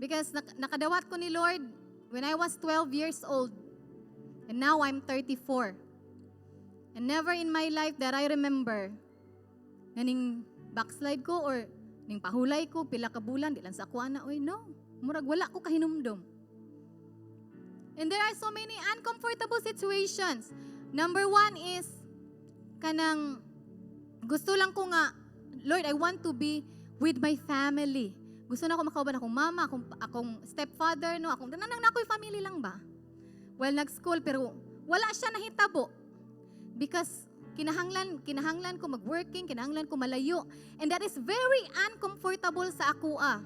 Because nakadawat ko ni Lord when I was 12 years old. And now I'm 34. And never in my life that I remember nga ning backslide ko or ning pahulay ko pila ka bulan, di lang sa ako ana, oy, no. Murag wala ko kahinumdom. And there are so many uncomfortable situations. Number one is kanang gusto lang ko nga, "Lord, I want to be with my family." Gusto na ako makauban akong mama, akong stepfather, no, akong tanan na ako'y family lang ba. Well, nag-school pero wala siya nahitabo. Because kinahanglan ko mag-working, kinahanglan ko malayo. And that is very uncomfortable sa ako ah.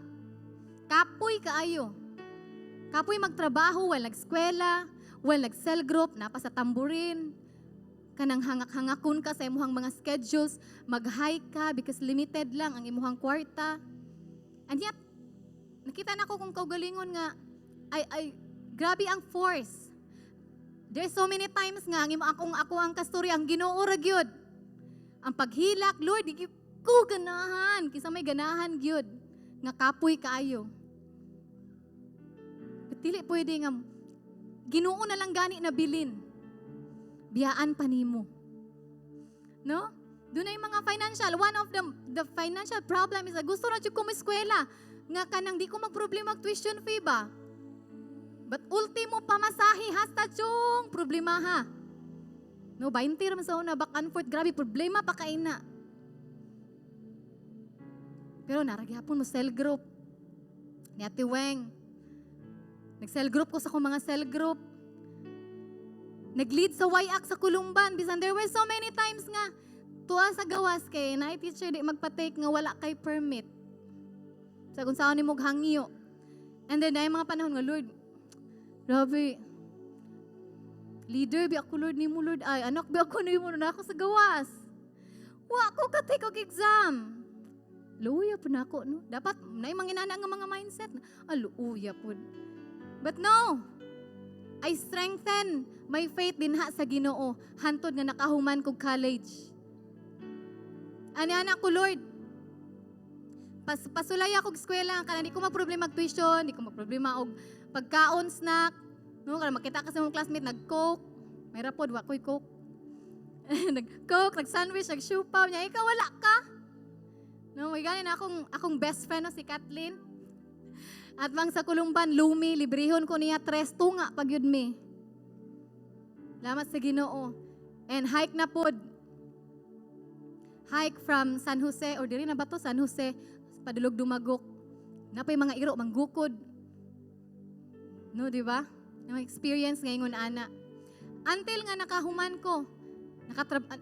Kapoy kaayo. Kapoy magtrabaho while nag-eskwela, while nag-cell group, napa sa tamborin. Kanang hangak-hangakon ka sa imuhang mga schedules, mag-hike ka because limited lang ang imuhang kwarta. And yet, nakita na ko kung kaugalingon nga, ay, grabe ang force. There's so many times nga, ang imo akong ako ang kasturya, ang Ginoo ra gyud. Ang paghilak, "Lord, di ko ganahan." Kinsa may ganahan gyud nga kapoy kaayo? But dili pwede nga Ginoo na lang gani na bilin. Biyaan pa nimo. No? Doon yung mga financial. One of the financial problem is gusto na jud ko eskwela. Nga kanang di ko magproblema og tuition fee ba? But ultimo pamasahe hasta chong problema ha. No, 20 ra man sa una, back and forth, grabe problema pa kaina. Pero naa ra gyapon mo cell group ni Ate Weng. Nag-cell group ko sa akong mga cell group. Nag-lead sa YAC sa Columban. Bisan there were so many times nga tuwa sa gawas kay na teacher di magpa-take nga wala kay permit. Sa kung saan ni mo hangyo. And then ay mga panahon nga, "Lord, grabe. Leader bi ako, Lord, nimo, Lord, ay anak bi ako nimo na ako sa gawas. Wa ko ka take og exam." Luya po na ako, no? Dapat na mga inana nga mga mindset. Ah, luya po. But no, I strengthen my faith dinha sa Ginoo hantod nga nakahuman kog college. Ani anak ko, "Lord, pasulay ako og eskwela kanang di ko magproblema og tuition, di ko magproblema og pagkaon, snack." No, kanang makita ka sa mong classmate nag-Coke. May rapod wa koy Coke. Nag-Coke, nag-sandwich, nag-siopao niya, ikaw wala ka. No, may gani na akong best friend, no, si Kathleen. At bang sa Columban, Lumi, librehon ko niya tres tunga pag yun mi. Salamat sa Ginoo. And hike na pod. Hike from San Jose, or diri na ba to? San Jose, padulog Dumagok. Napay mga iro, manggukod. No, di ba? Yung experience ngayon ana. Until nga nakahuman ko.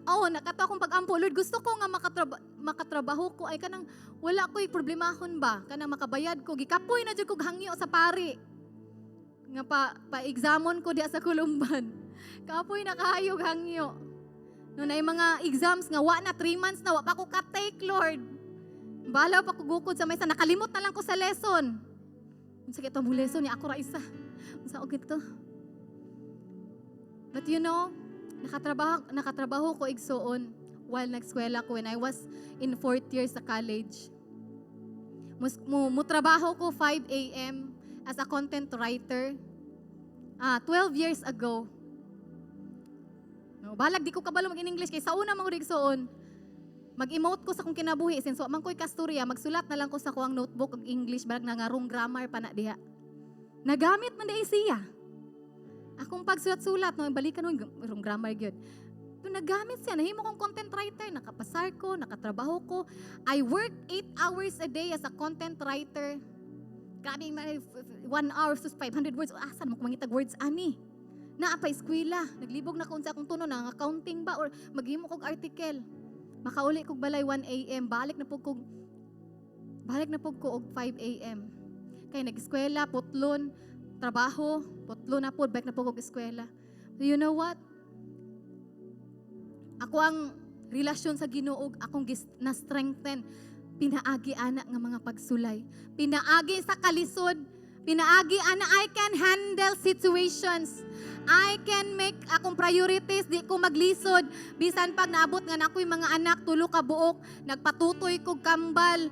Oh, nakato akong pag-ampo, "Lord, gusto ko nga makatrabaho ko ay kanang wala ko'y problemahon ba, kanang makabayad ko." Gikapoy na jud kog hangyo sa pari. Nga pa examon ko diya sa Columban. Kapoy na kaayo hangyo. No, na mga exams nga wa na 3 months na wa pa ko ka-take, Lord. Balaw pa ko gukod sa may sa nakalimot na lang ko sa lesson. Unsa kay mo lesson niya, ako ra isa. Unsa og ito? But nakatrabaho ko, igsoon, while nagskwela ko when I was in fourth year sa college. Mo trabaho ko 5 a.m. as a content writer. 12 years ago. No, balag di ko kabalo mag-in English kay sa una man ko igsoon. Mag-emote ko sa akong kinabuhi since wa man ko'y kasturya, magsulat na lang ko sa kuang notebook og English, balag nangarong grammar pa na diha. Nagamit man diay siya. Akong pagsulat-sulat, no, balikan no, wrong grammar gyud. Pero nagamit siya, nahimo kong content writer, nakapasar ko, nakatrabaho ko. I work 8 hours a day as a content writer. Grabe, 1 hour, sus, 500 words. Asa mo kumangitag words ani? Naa pa eskwela, naglibog na ko sa akong tuno na accounting ba or maghimo kog article. Makauli kog balay 1 a.m., balik na pug ko og 5 a.m. Kay nag-eskwela, putlon, trabaho, putlon na pud, balik na pud kog eskwela. You know what? Ako ang relasyon sa Ginoo akong na-strengthen pinaagi ana nga mga pagsulay. Pinaagi sa kalisod, pinaagi ana I can handle situations. I can make akong priorities, di ko maglisod. Bisan pag naabot nga na ako'y mga anak, tulo ka buok, nagpatutoy kog kambal.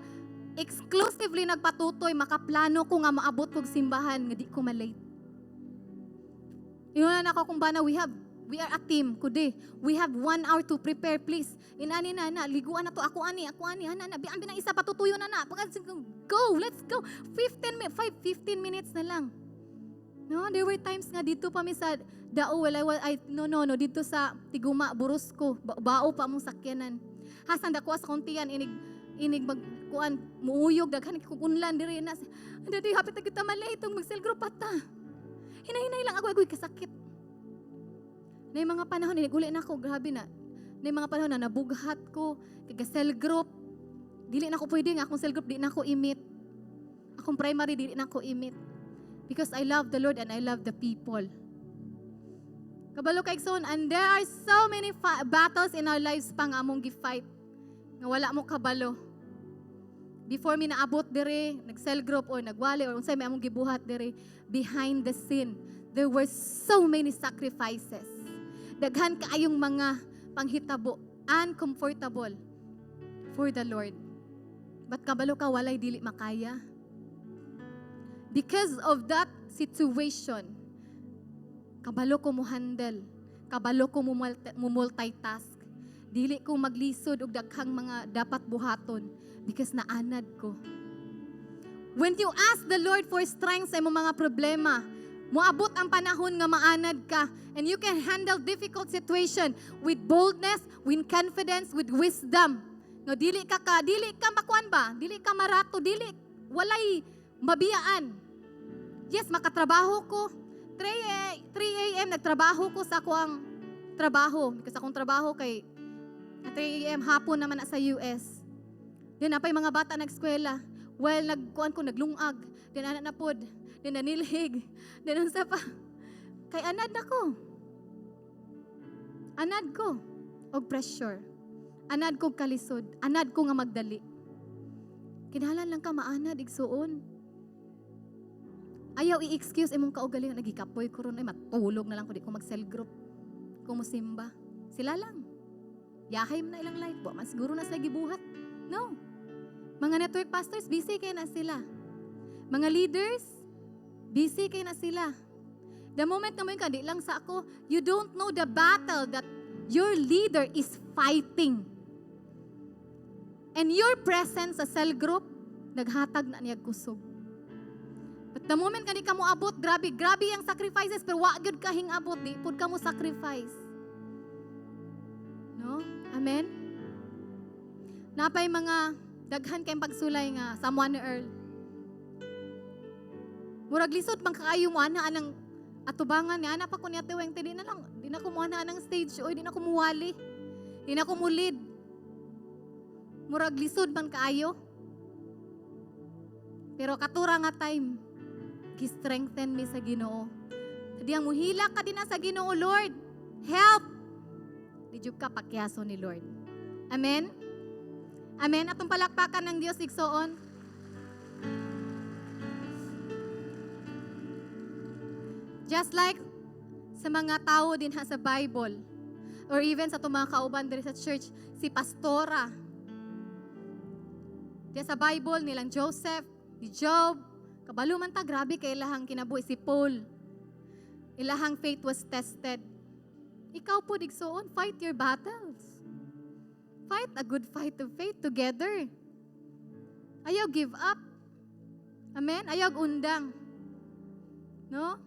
Exclusively nagpatutoy, makaplano ko nga maabot kog simbahan nga di ko malate. Ingon na ako kung bana, we are a team, kundi we have 1 hour to prepare, please. Inani na na, liguan na to, ako ani, ana na, bian binang isa patutuyo na na. Go, let's go. 15 5 15 minutes na lang. No, there were times nga dito pa mi sa Dao, well, I, no, dito sa Tiguma, Burusco, bao pa among sakyanan. Hasan dako sa kuntian inig inig mag kuan muuyog, daghan kog unlan diri na. Dadi hapit na kita malate mag cell group pa ta. Hinay-hinay lang ako, agoy kasakit. Na yung mga panahon, inig uli na ako, grabe na. Na yung mga panahon na nabughat ko, kay cell group, dili na ako pwede nga akong cell group, di na ako i-meet. Akong primary, dili na ako i-meet. Because I love the Lord and I love the people. Kabalo kay igsoon, and there are so many battles in our lives pa nga among gi-fight. Nga wala mo kabalo. Before mi naabot dire, nag-cell group or nagwali or unsay may among gibuhat dire, behind the scene, there were so many sacrifices. Daghan kaayong mga panghitabo, uncomfortable for the Lord. But kabalo ka, walay dili makaya. Because of that situation, kabalo ko mo handle, kabalo ko mo multitask. Dili ko maglisod og daghang mga dapat buhaton because naanad ko. When you ask the Lord for strength sa imong mga problema, moabot ang panahon nga maanad ka and you can handle difficult situation with boldness, with confidence, with wisdom. No, dili ka makuan ba? Dili ka marato, dili walay mabiyaan. Yes, makatrabaho ko. 3 a.m. nagtrabaho ko sa akuang trabaho because akong trabaho kay 3 a.m. hapon naman na sa US. Then napay mga bata nag-eskwela. Well, nagkuan ko, naglungag. Then anak na pod. Then nanilhig. Then unsa pa. Kay anad na ko. Anad ko og pressure. Anad ko kalisod. Anad ko nga magdali. Kinahanglan lang ka maanad, igsuon. Ayaw i-excuse imong kaugalingon, nagikapoy ko ron, ay matulog na lang ko, di ko mag-cell group. Kung musimba. Sila lang. Yahay man na ilang life. Wa man siguro na sila gibuhat. No. Mga network pastors, busy kay na sila. Mga leaders, busy kay na sila. The moment na mo ka, di lang sa ako, you don't know the battle that your leader is fighting. And your presence sa cell group, naghatag na niya kusog. But the moment ka di ka mo abot, grabe, grabe ang sacrifices, pero wa gyud ka hingabot, di pud ka mo sacrifice. No? Amen? Napay mga daghan kay pagsulay nga Samuel ni Earl. Murag lisod man kaayo mo ana anang atubangan ni ana pa ko ni Ate Weng, di na lang di na ko mo ana anang stage, oy, di na ko muwali. Di na ko mulid. Murag lisod man kaayo. Pero katura nga time, gi-strengthen mi sa Ginoo. Diyang muhilak ka din na sa Ginoo, "Lord, help!" Di jud ka pakyaso ni Lord. Amen? Amen? Atong palakpakan ng Dios, igsoon. Just like sa mga tao din ha sa Bible, or even sa itong mga kauban diri sa church, si Pastora. Diya sa Bible, nilang Joseph, ni Job, kabalo man ta, grabe kay ilahang kinabuhi si Paul. Ilahang faith was tested. Ikaw pod, igsuon, fight your battles. Fight a good fight of faith together. Ayaw give up. Amen? Ayaw undang. No?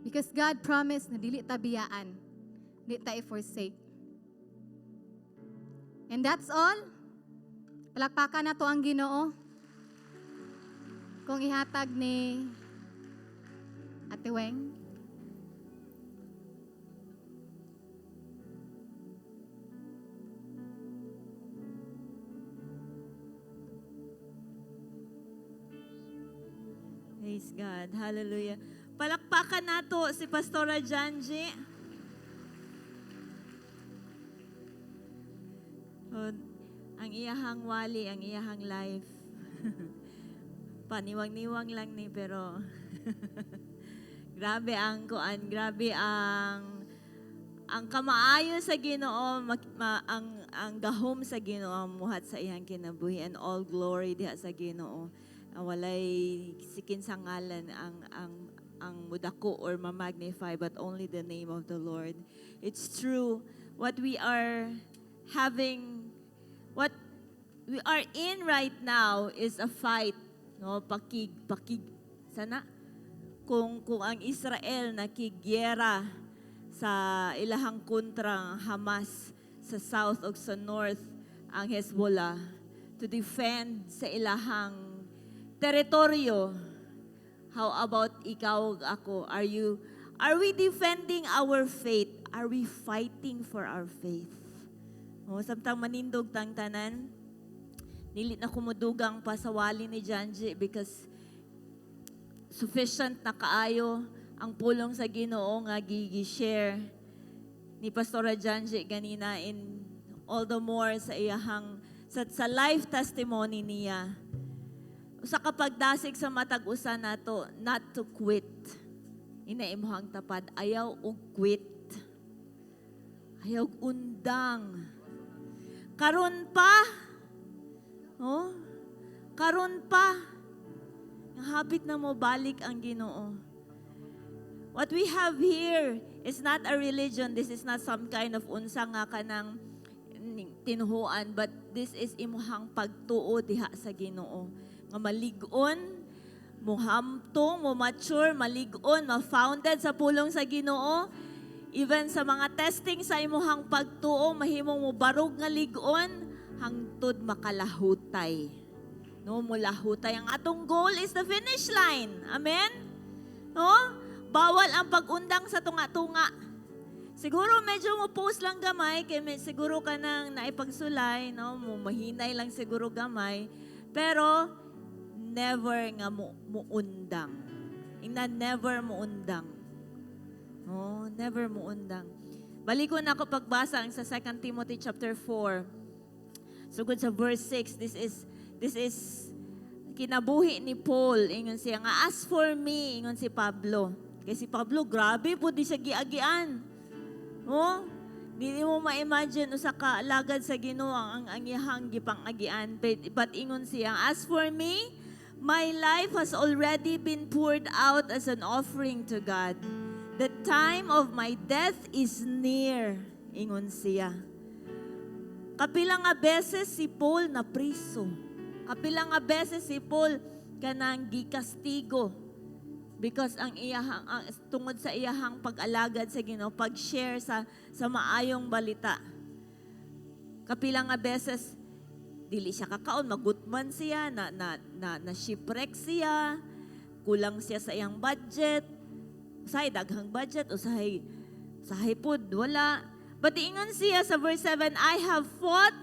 Because God promised na dili ta biyaan, dili ta i-forsake. And that's all. Palakpakan nato ang Ginoo. Kung ihatag ni Ate Weng. Praise God. Hallelujah. Palakpakan nato si Pastora Janji. Oh, ang iyahang wali, ang iyahang life. Paniwang-niwang lang ni, pero grabe ang kuan, grabe ang kamaayo sa Ginoo, ang gahom sa Ginoo muhat sa iyang kinabuhi, and all glory diha sa Ginoo. Walay sikin sa ngalan ang mudako or ma-magnify but only the name of the Lord. It's true, what we are having, what we are in right now is a fight, no? Pakig pakig sana kung ang Israel nakigyera sa ilahang kontra ang Hamas sa south ug sa north ang Hezbollah to defend sa ilahang teritoryo. How about ikaw ug ako? Are we defending our faith? Are we fighting for our faith? Oh, samtang manindog tang tanan, dili na ko mudugang pa sa wali ni Janji because sufficient na kaayo ang pulong sa Ginoo nga gigi-share ni Pastora Janji ganina, in all the more sa iyahang sa life testimony niya. Usa ka pagdasig sa matag usa nato not to quit. Ina imong tapad, ayaw og quit. Ayaw og undang. Karon pa. Oh? Karon pa. Hapit na mo balik ang Ginoo. What we have here is not a religion. This is not some kind of unsa nga kanang tinuhuan, but this is imuhang pagtuo diha sa Ginoo. Nga malig-on, muhamtong, mo mature, malig-on, ma-founded sa pulong sa Ginoo. Even sa mga testing sa imuhang pagtuo, mahimong mo barog nga lig-on hangtod makalahutay. No, mulahutay. Ang atong goal is the finish line. Amen? No? Bawal ang pag-undang sa tunga-tunga. Siguro medyo mo post lang gamay, kay may, siguro ka nang naipagsulay, no? Mo mahinay lang siguro gamay. Pero never nga mo muundang. Ina never muundang. No, never muundang. Balikon ako pagbasa ang sa 2 Timothy chapter 4. Sugod sa verse 6, this is kinabuhi ni Paul. Ingon siya nga, "As for me," ingon si Pablo. Kasi si Pablo, grabe pod di siya giagian. Oh, di mo ma-imagine usa ka alagad sa Ginoo ang iyahang gipang-agian. But ingon siya, "As for me, my life has already been poured out as an offering to God. The time of my death is near," ingon siya. Kapila nga beses si Paul na priso. Kapila nga beses si Paul kanang gikastigo because ang iyahang ang, tungod sa iyahang pag-alagad sa Ginoo, pag-share sa maayong balita. Kapila nga beses dili siya kakaon, magutman siya, na shipwreck siya, kulang siya sa iyang budget. Usahay daghang budget, usahay usahay pud wala. But ingon siya sa verse 7, "I have fought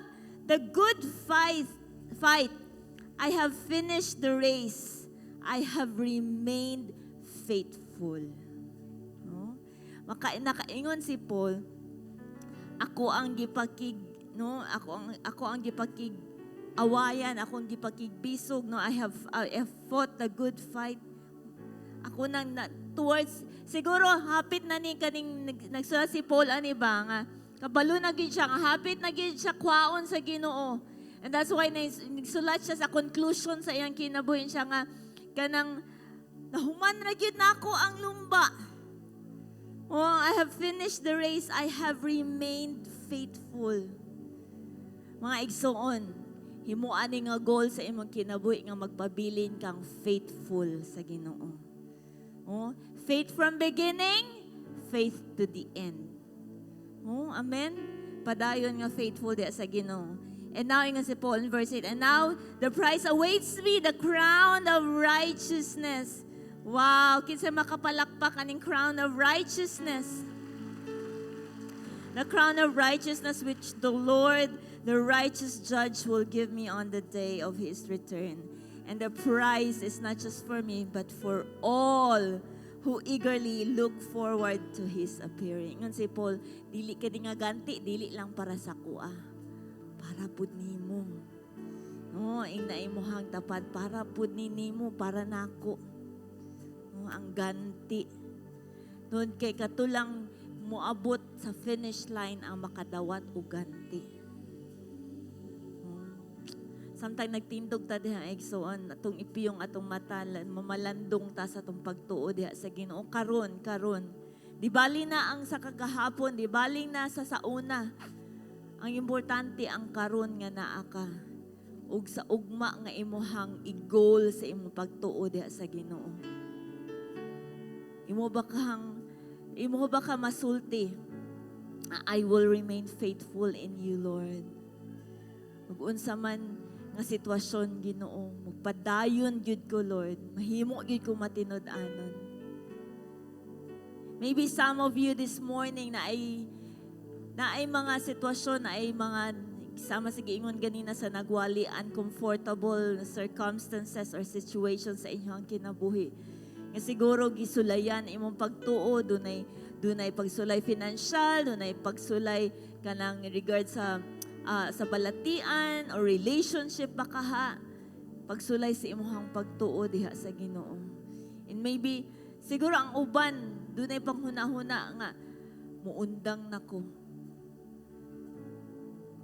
the good fight. I have finished the race. I have remained faithful." No? Nakaingon si Paul, ako ang gipakig, no, ako ang gipakig awayan, ako ang gipakigbisog, no, I have fought the good fight. Ako nang na, towards siguro hapit na ni kaning nagsulat si Paul ani ba nga kabalo na gid siya nga hapit na gid siya kwaon sa Ginoo. And that's why nagsulat siya sa conclusion sa iyang kinabuhi siya nga kanang nahuman ra gyud nako ang lumba. Oh, I have finished the race. I have remained faithful. Mga igsoon, himuan ni nga goal sa imong kinabuhi nga magpabilin kang faithful sa Ginoo. Oh, faith from beginning, faith to the end. Oh, amen. Padayon nga faithful diya sa Ginoo. And now, ingon si Paul in verse 8, "And now the prize awaits me, the crown of righteousness." Wow, kinsa makapalakpak aning crown of righteousness? "The crown of righteousness which the Lord, the righteous judge, will give me on the day of his return. And the prize is not just for me, but for all who eagerly look forward to his appearing." Ingon si Paul, dili kani nga ganti, dili lang para sa akoa. Para pud nimo. No, ing na imuhang tapad para pud ni nimo, para nako. No, ang ganti. Doon kay katulang moabot sa finish line ang makadawat og ganti. Sometimes nagtindog ta diha, igsoon, atong ipiyong atong mata, mamalandong ta sa atong pagtuo diha sa Ginoo karon karon. Di bali na ang sa kagahapon, di bali na sa sauna. Ang importante ang karon nga naa ka ug sa ugma nga imuhang i-goal sa imong pagtuo diha sa Ginoo. Imo ba ka masulti, "I will remain faithful in you, Lord. Ug unsa man nga sitwasyon, Ginoo, magpadayon gyud ko, Lord. Mahimo gyud ko matinud-anon." Maybe some of you this morning na ay mga sitwasyon, na ay mga sama sa giingon ganina sa nagwali, uncomfortable circumstances or situations sa inyong kinabuhi. Nga siguro gisulayan imong pagtuo, dunay pagsulay financial, dunay pagsulay kanang regard sa balatian or relationship baka ha, pagsulay sa imong pagtuo diha sa Ginoo. And maybe siguro ang uban dunay panghuna-huna nga muundang nako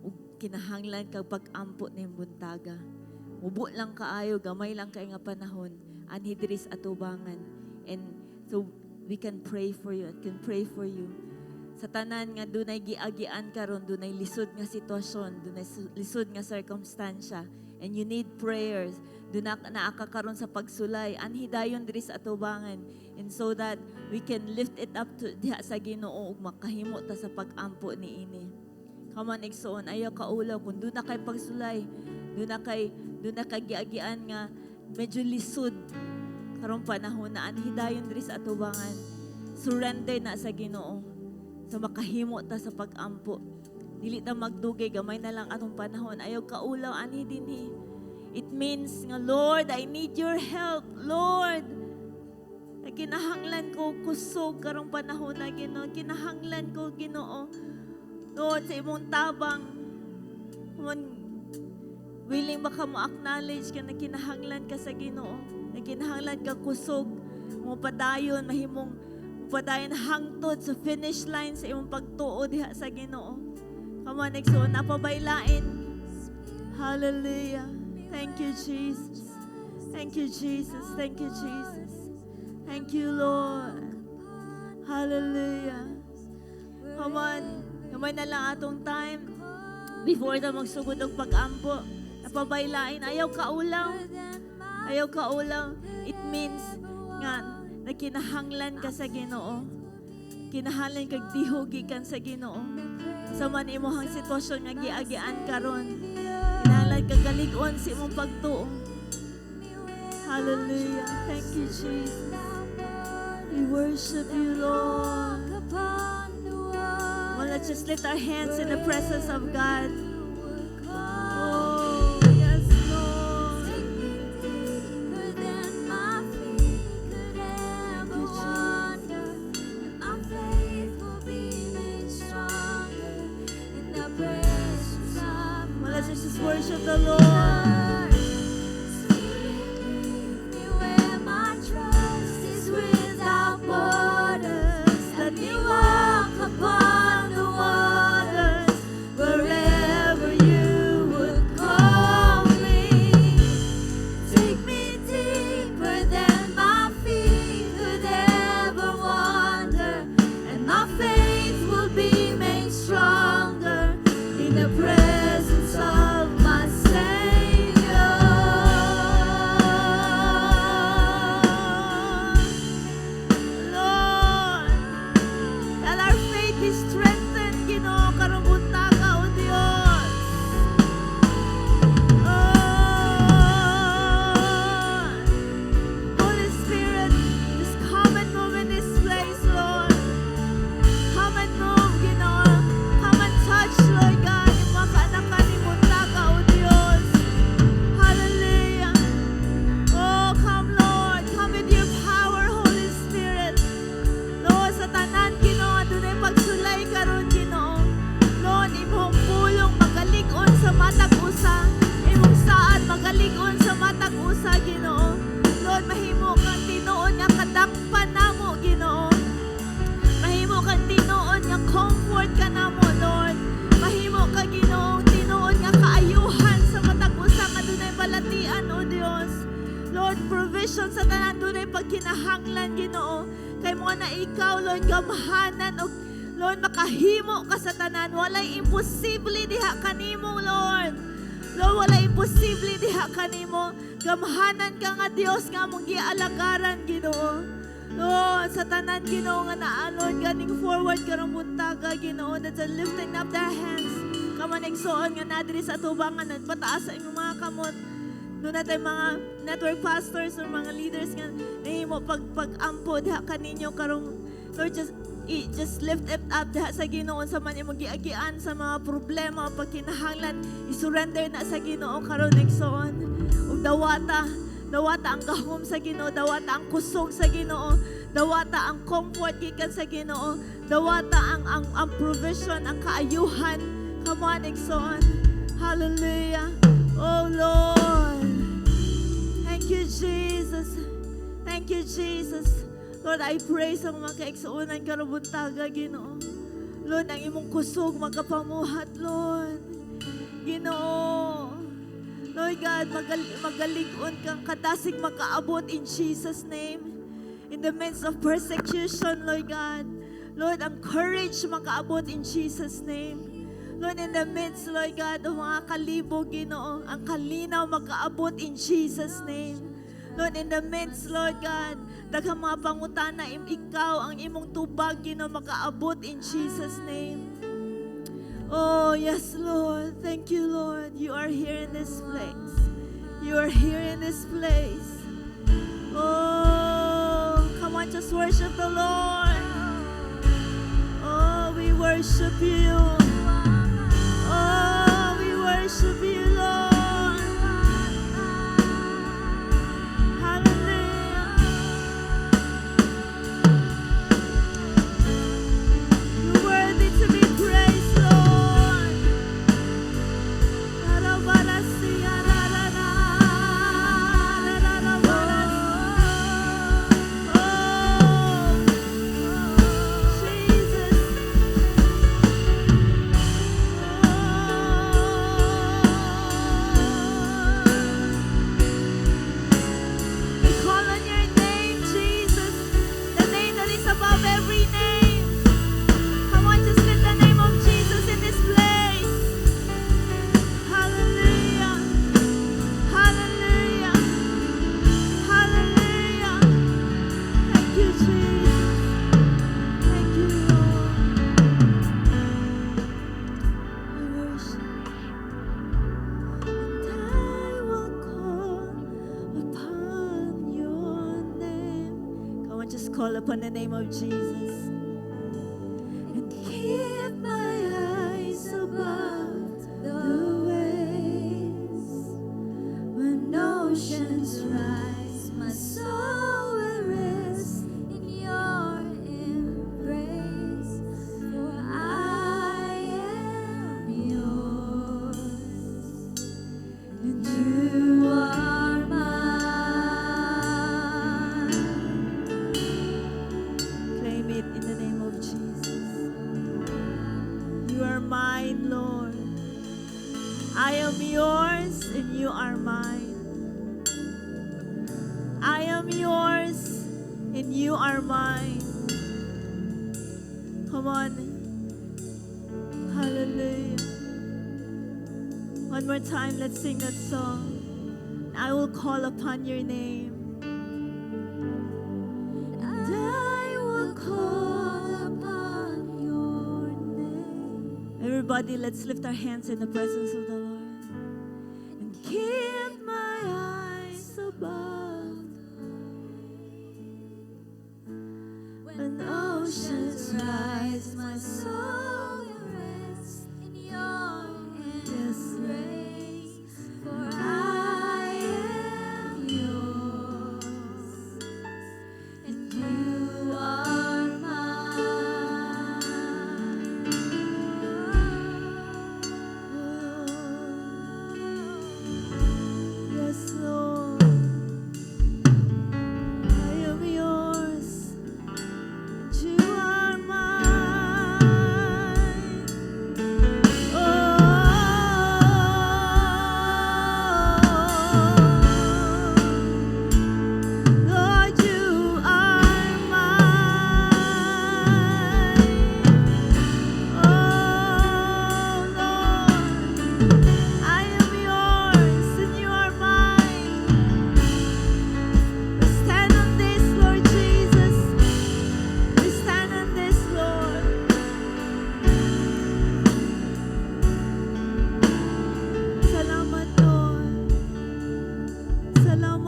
ug kinahanglan kag pag-ampo ning buntaga. Mubo lang kaayo, gamay lang kay nga panahon, anhi diri sa atubangan. And so we can pray for you, I can pray for you. Sa tanan nga dunay giagian karon, dunay lisod nga sitwasyon, dunay lisod nga circumstansya, and you need prayers, duna naa ka karon sa pagsulay, anhi dayon diri sa atubangan, and so that we can lift it up to diha sa Ginoo ug makahimo ta sa pag-ampo niini. Come on, igsoon, ayaw kaulaw kung duna kay pagsulay, duna kay giagian nga medyo lisod karong panahon na, anhi dayon diri sa atubangan. Surrender na sa Ginoo. So makahimo ta sa pag-ampo. Dili ta magdugay, gamay na lang atong panahon. Ayaw kaulaw anhi dinhi. It means nga, "Lord, I need your help. Lord, na kinahanglan ko kusog karong panahon na, Ginoo. Kinahanglan ko, Ginoo. Lord, sa imong tabang." Come on, willing ba ka mo acknowledge ka na kinahanglan ka sa Ginoo? Na kinahanglan ka kusog, mo padayon, mahimong padayon hangtod sa finish line sa imong pagtuo diha sa Ginoo. Come on, igsoon, naa pa bay lain? Hallelujah. Thank you, Jesus. Thank you, Jesus. Thank you, Jesus. Thank you, Lord. Hallelujah. Come on. Gamay na lang atong time before ta magsugod og pag-ampo. Naa pa bay lain? Ayaw kaulaw. Ayaw kaulaw. It means nga na kinahanglan ka sa Ginoo. Kinahanglan kag tihog gikan sa Ginoo. Sa man imong sitwasyon nga giagian karon. Kinahanglan kag kalig-on sa imong pagtuo. Hallelujah. Thank you, Jesus. We worship you, Lord. Well, let's just lift our hands in the presence of God. Oh, yes, Lord. Take me deeper than my feet could ever wander, and my faith will be made stronger in the presence of Well, my let's just worship the Lord. Spirit, lead me where my trust is without borders. Let me walk upon the waters wherever Gingharian, O Dios. Lord, provision sa tanan dunay pagkinahanglan, Ginoo. Kay mao na ikaw, Lord, gamhanan og Lord, makahimo ka sa tanan. Walay imposible diha kanimo, Lord. Lord, walay imposible diha kanimo. Gamhanan ka nga Dios nga among gialagaran, Ginoo. Lord, sa tanan, Ginoo, nga naa, Lord, ganing forward karong buntaga, Ginoo, that's a lifting up their hands. Come on, igsoon nga naa diri sa atubangan at pataas sa inyong mga kamot. Duna tay mga network pastors or mga leaders nga nahimo pag-ampo diha kaninyo karong, Lord, just lift it up diha sa Ginoo sa man imong giagian sa mga problema, pagkinahanglan, i-surrender na sa Ginoo karon, igsoon. Ug dawata, dawata ang gahom sa Ginoo, dawata ang kusog sa Ginoo, dawata ang comfort gikan sa Ginoo, dawata ang provision, ang kaayuhan. Come on, igsoon. Hallelujah. Oh Lord. Thank you, Jesus. Thank you, Jesus. Lord, I pray sa mga kaigsuonan karong buntaga, Ginoo. Lord, ang imong kusog makapamuhat, Lord. Ginoo. Lord God, magalig-on kang kadasig makaabot in Jesus' name. In the midst of persecution, Lord God. Lord, ang courage makaabot in Jesus' name. Lord, in the midst, Lord God, of mga kalibog, Ginoo, ang kalinaw makaabot in Jesus' name. Lord, in the midst, Lord God, daghang mga pangutana, ikaw ang imong tubag, Ginoo, makaabot in Jesus' name. Oh, yes, Lord. Thank you, Lord. You are here in this place. You are here in this place. Oh, come on, just worship the Lord. Oh, we worship you. Oh, we worship you, Lord. Hallelujah. You're worthy to be praised, Lord. Ra-ra-ba-ra-si-ya, ra-ra-ra, ra-ra-ra-ba-ra-si. Oh, Jesus. Oh. We call on your name, Jesus, the name that is above every name. Come on, just lift the name of Jesus in this place. Hallelujah. Hallelujah. Hallelujah. Thank you, Jesus. Thank you, Lord. We worship. And I will call upon your name. Come on, just call upon the name of Jesus. And keep my eyes above the waves. When oceans rise, my soul will rest in your embrace. For I am yours, and you are mine. Claim it in the name of Jesus. You are mine, Lord. I am yours and you are mine. I am yours and you are mine. Come on. Hallelujah. One more time, let's sing that song. I will call upon your name. And I will call upon your name. Everybody, let's lift our hands in the presence of the Lord. And keep my eyes above. When oceans rise, my soul will rest in your embrace. For I am yours, and you are mine. Yes, Lord. I am yours, and you are mine.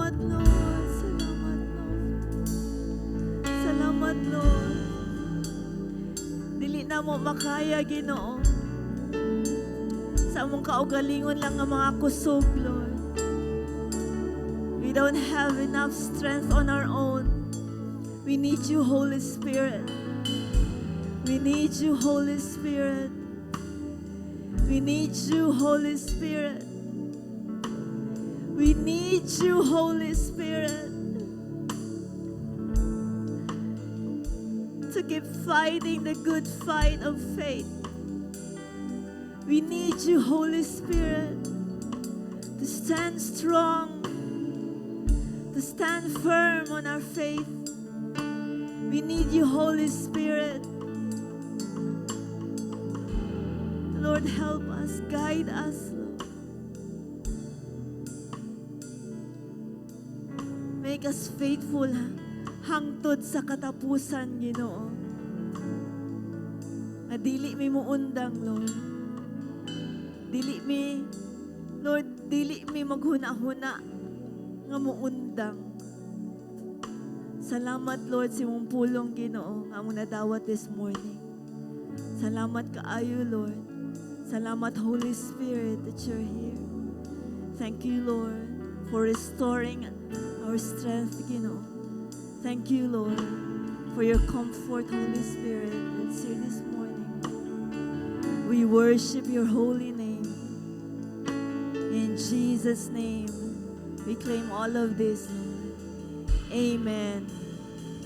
Salamat, Lord. Salamat, Lord. Salamat, Lord. Dili namo makaya, Ginoo, sa among kaugalingon lang nga mga kusog, Lord. We don't have enough strength on our own. We need you, Holy Spirit. We need you, Holy Spirit. We need you, Holy Spirit. We need you, Holy Spirit, to keep fighting the good fight of faith. We need you, Holy Spirit, to stand strong, to stand firm on our faith. We need you, Holy Spirit. Lord, help us, guide us, Lord. Make us faithful hangtod sa katapusan, Ginoo. Nga dili mi muundang, Lord. Dili mi, Lord, dili mi maghuna-huna nga muundang. Salamat, Lord, sa imong pulong, Ginoo, nga among nadawat this morning. Salamat kaayo, Lord. Salamat, Holy Spirit, that you're here. Thank you, Lord, for restoring our strength, Ginoo. Thank you, Lord, for your comfort, Holy Spirit, that's here this morning. We worship your holy name. In Jesus' name, we claim all of this, Lord. Amen.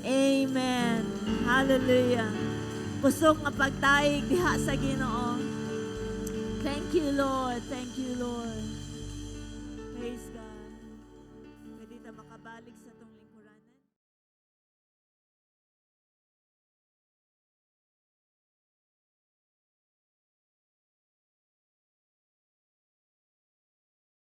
Amen. Hallelujah. Kusog nga pagtaig diha sa Ginoo. Thank you, Lord. Thank you, Lord.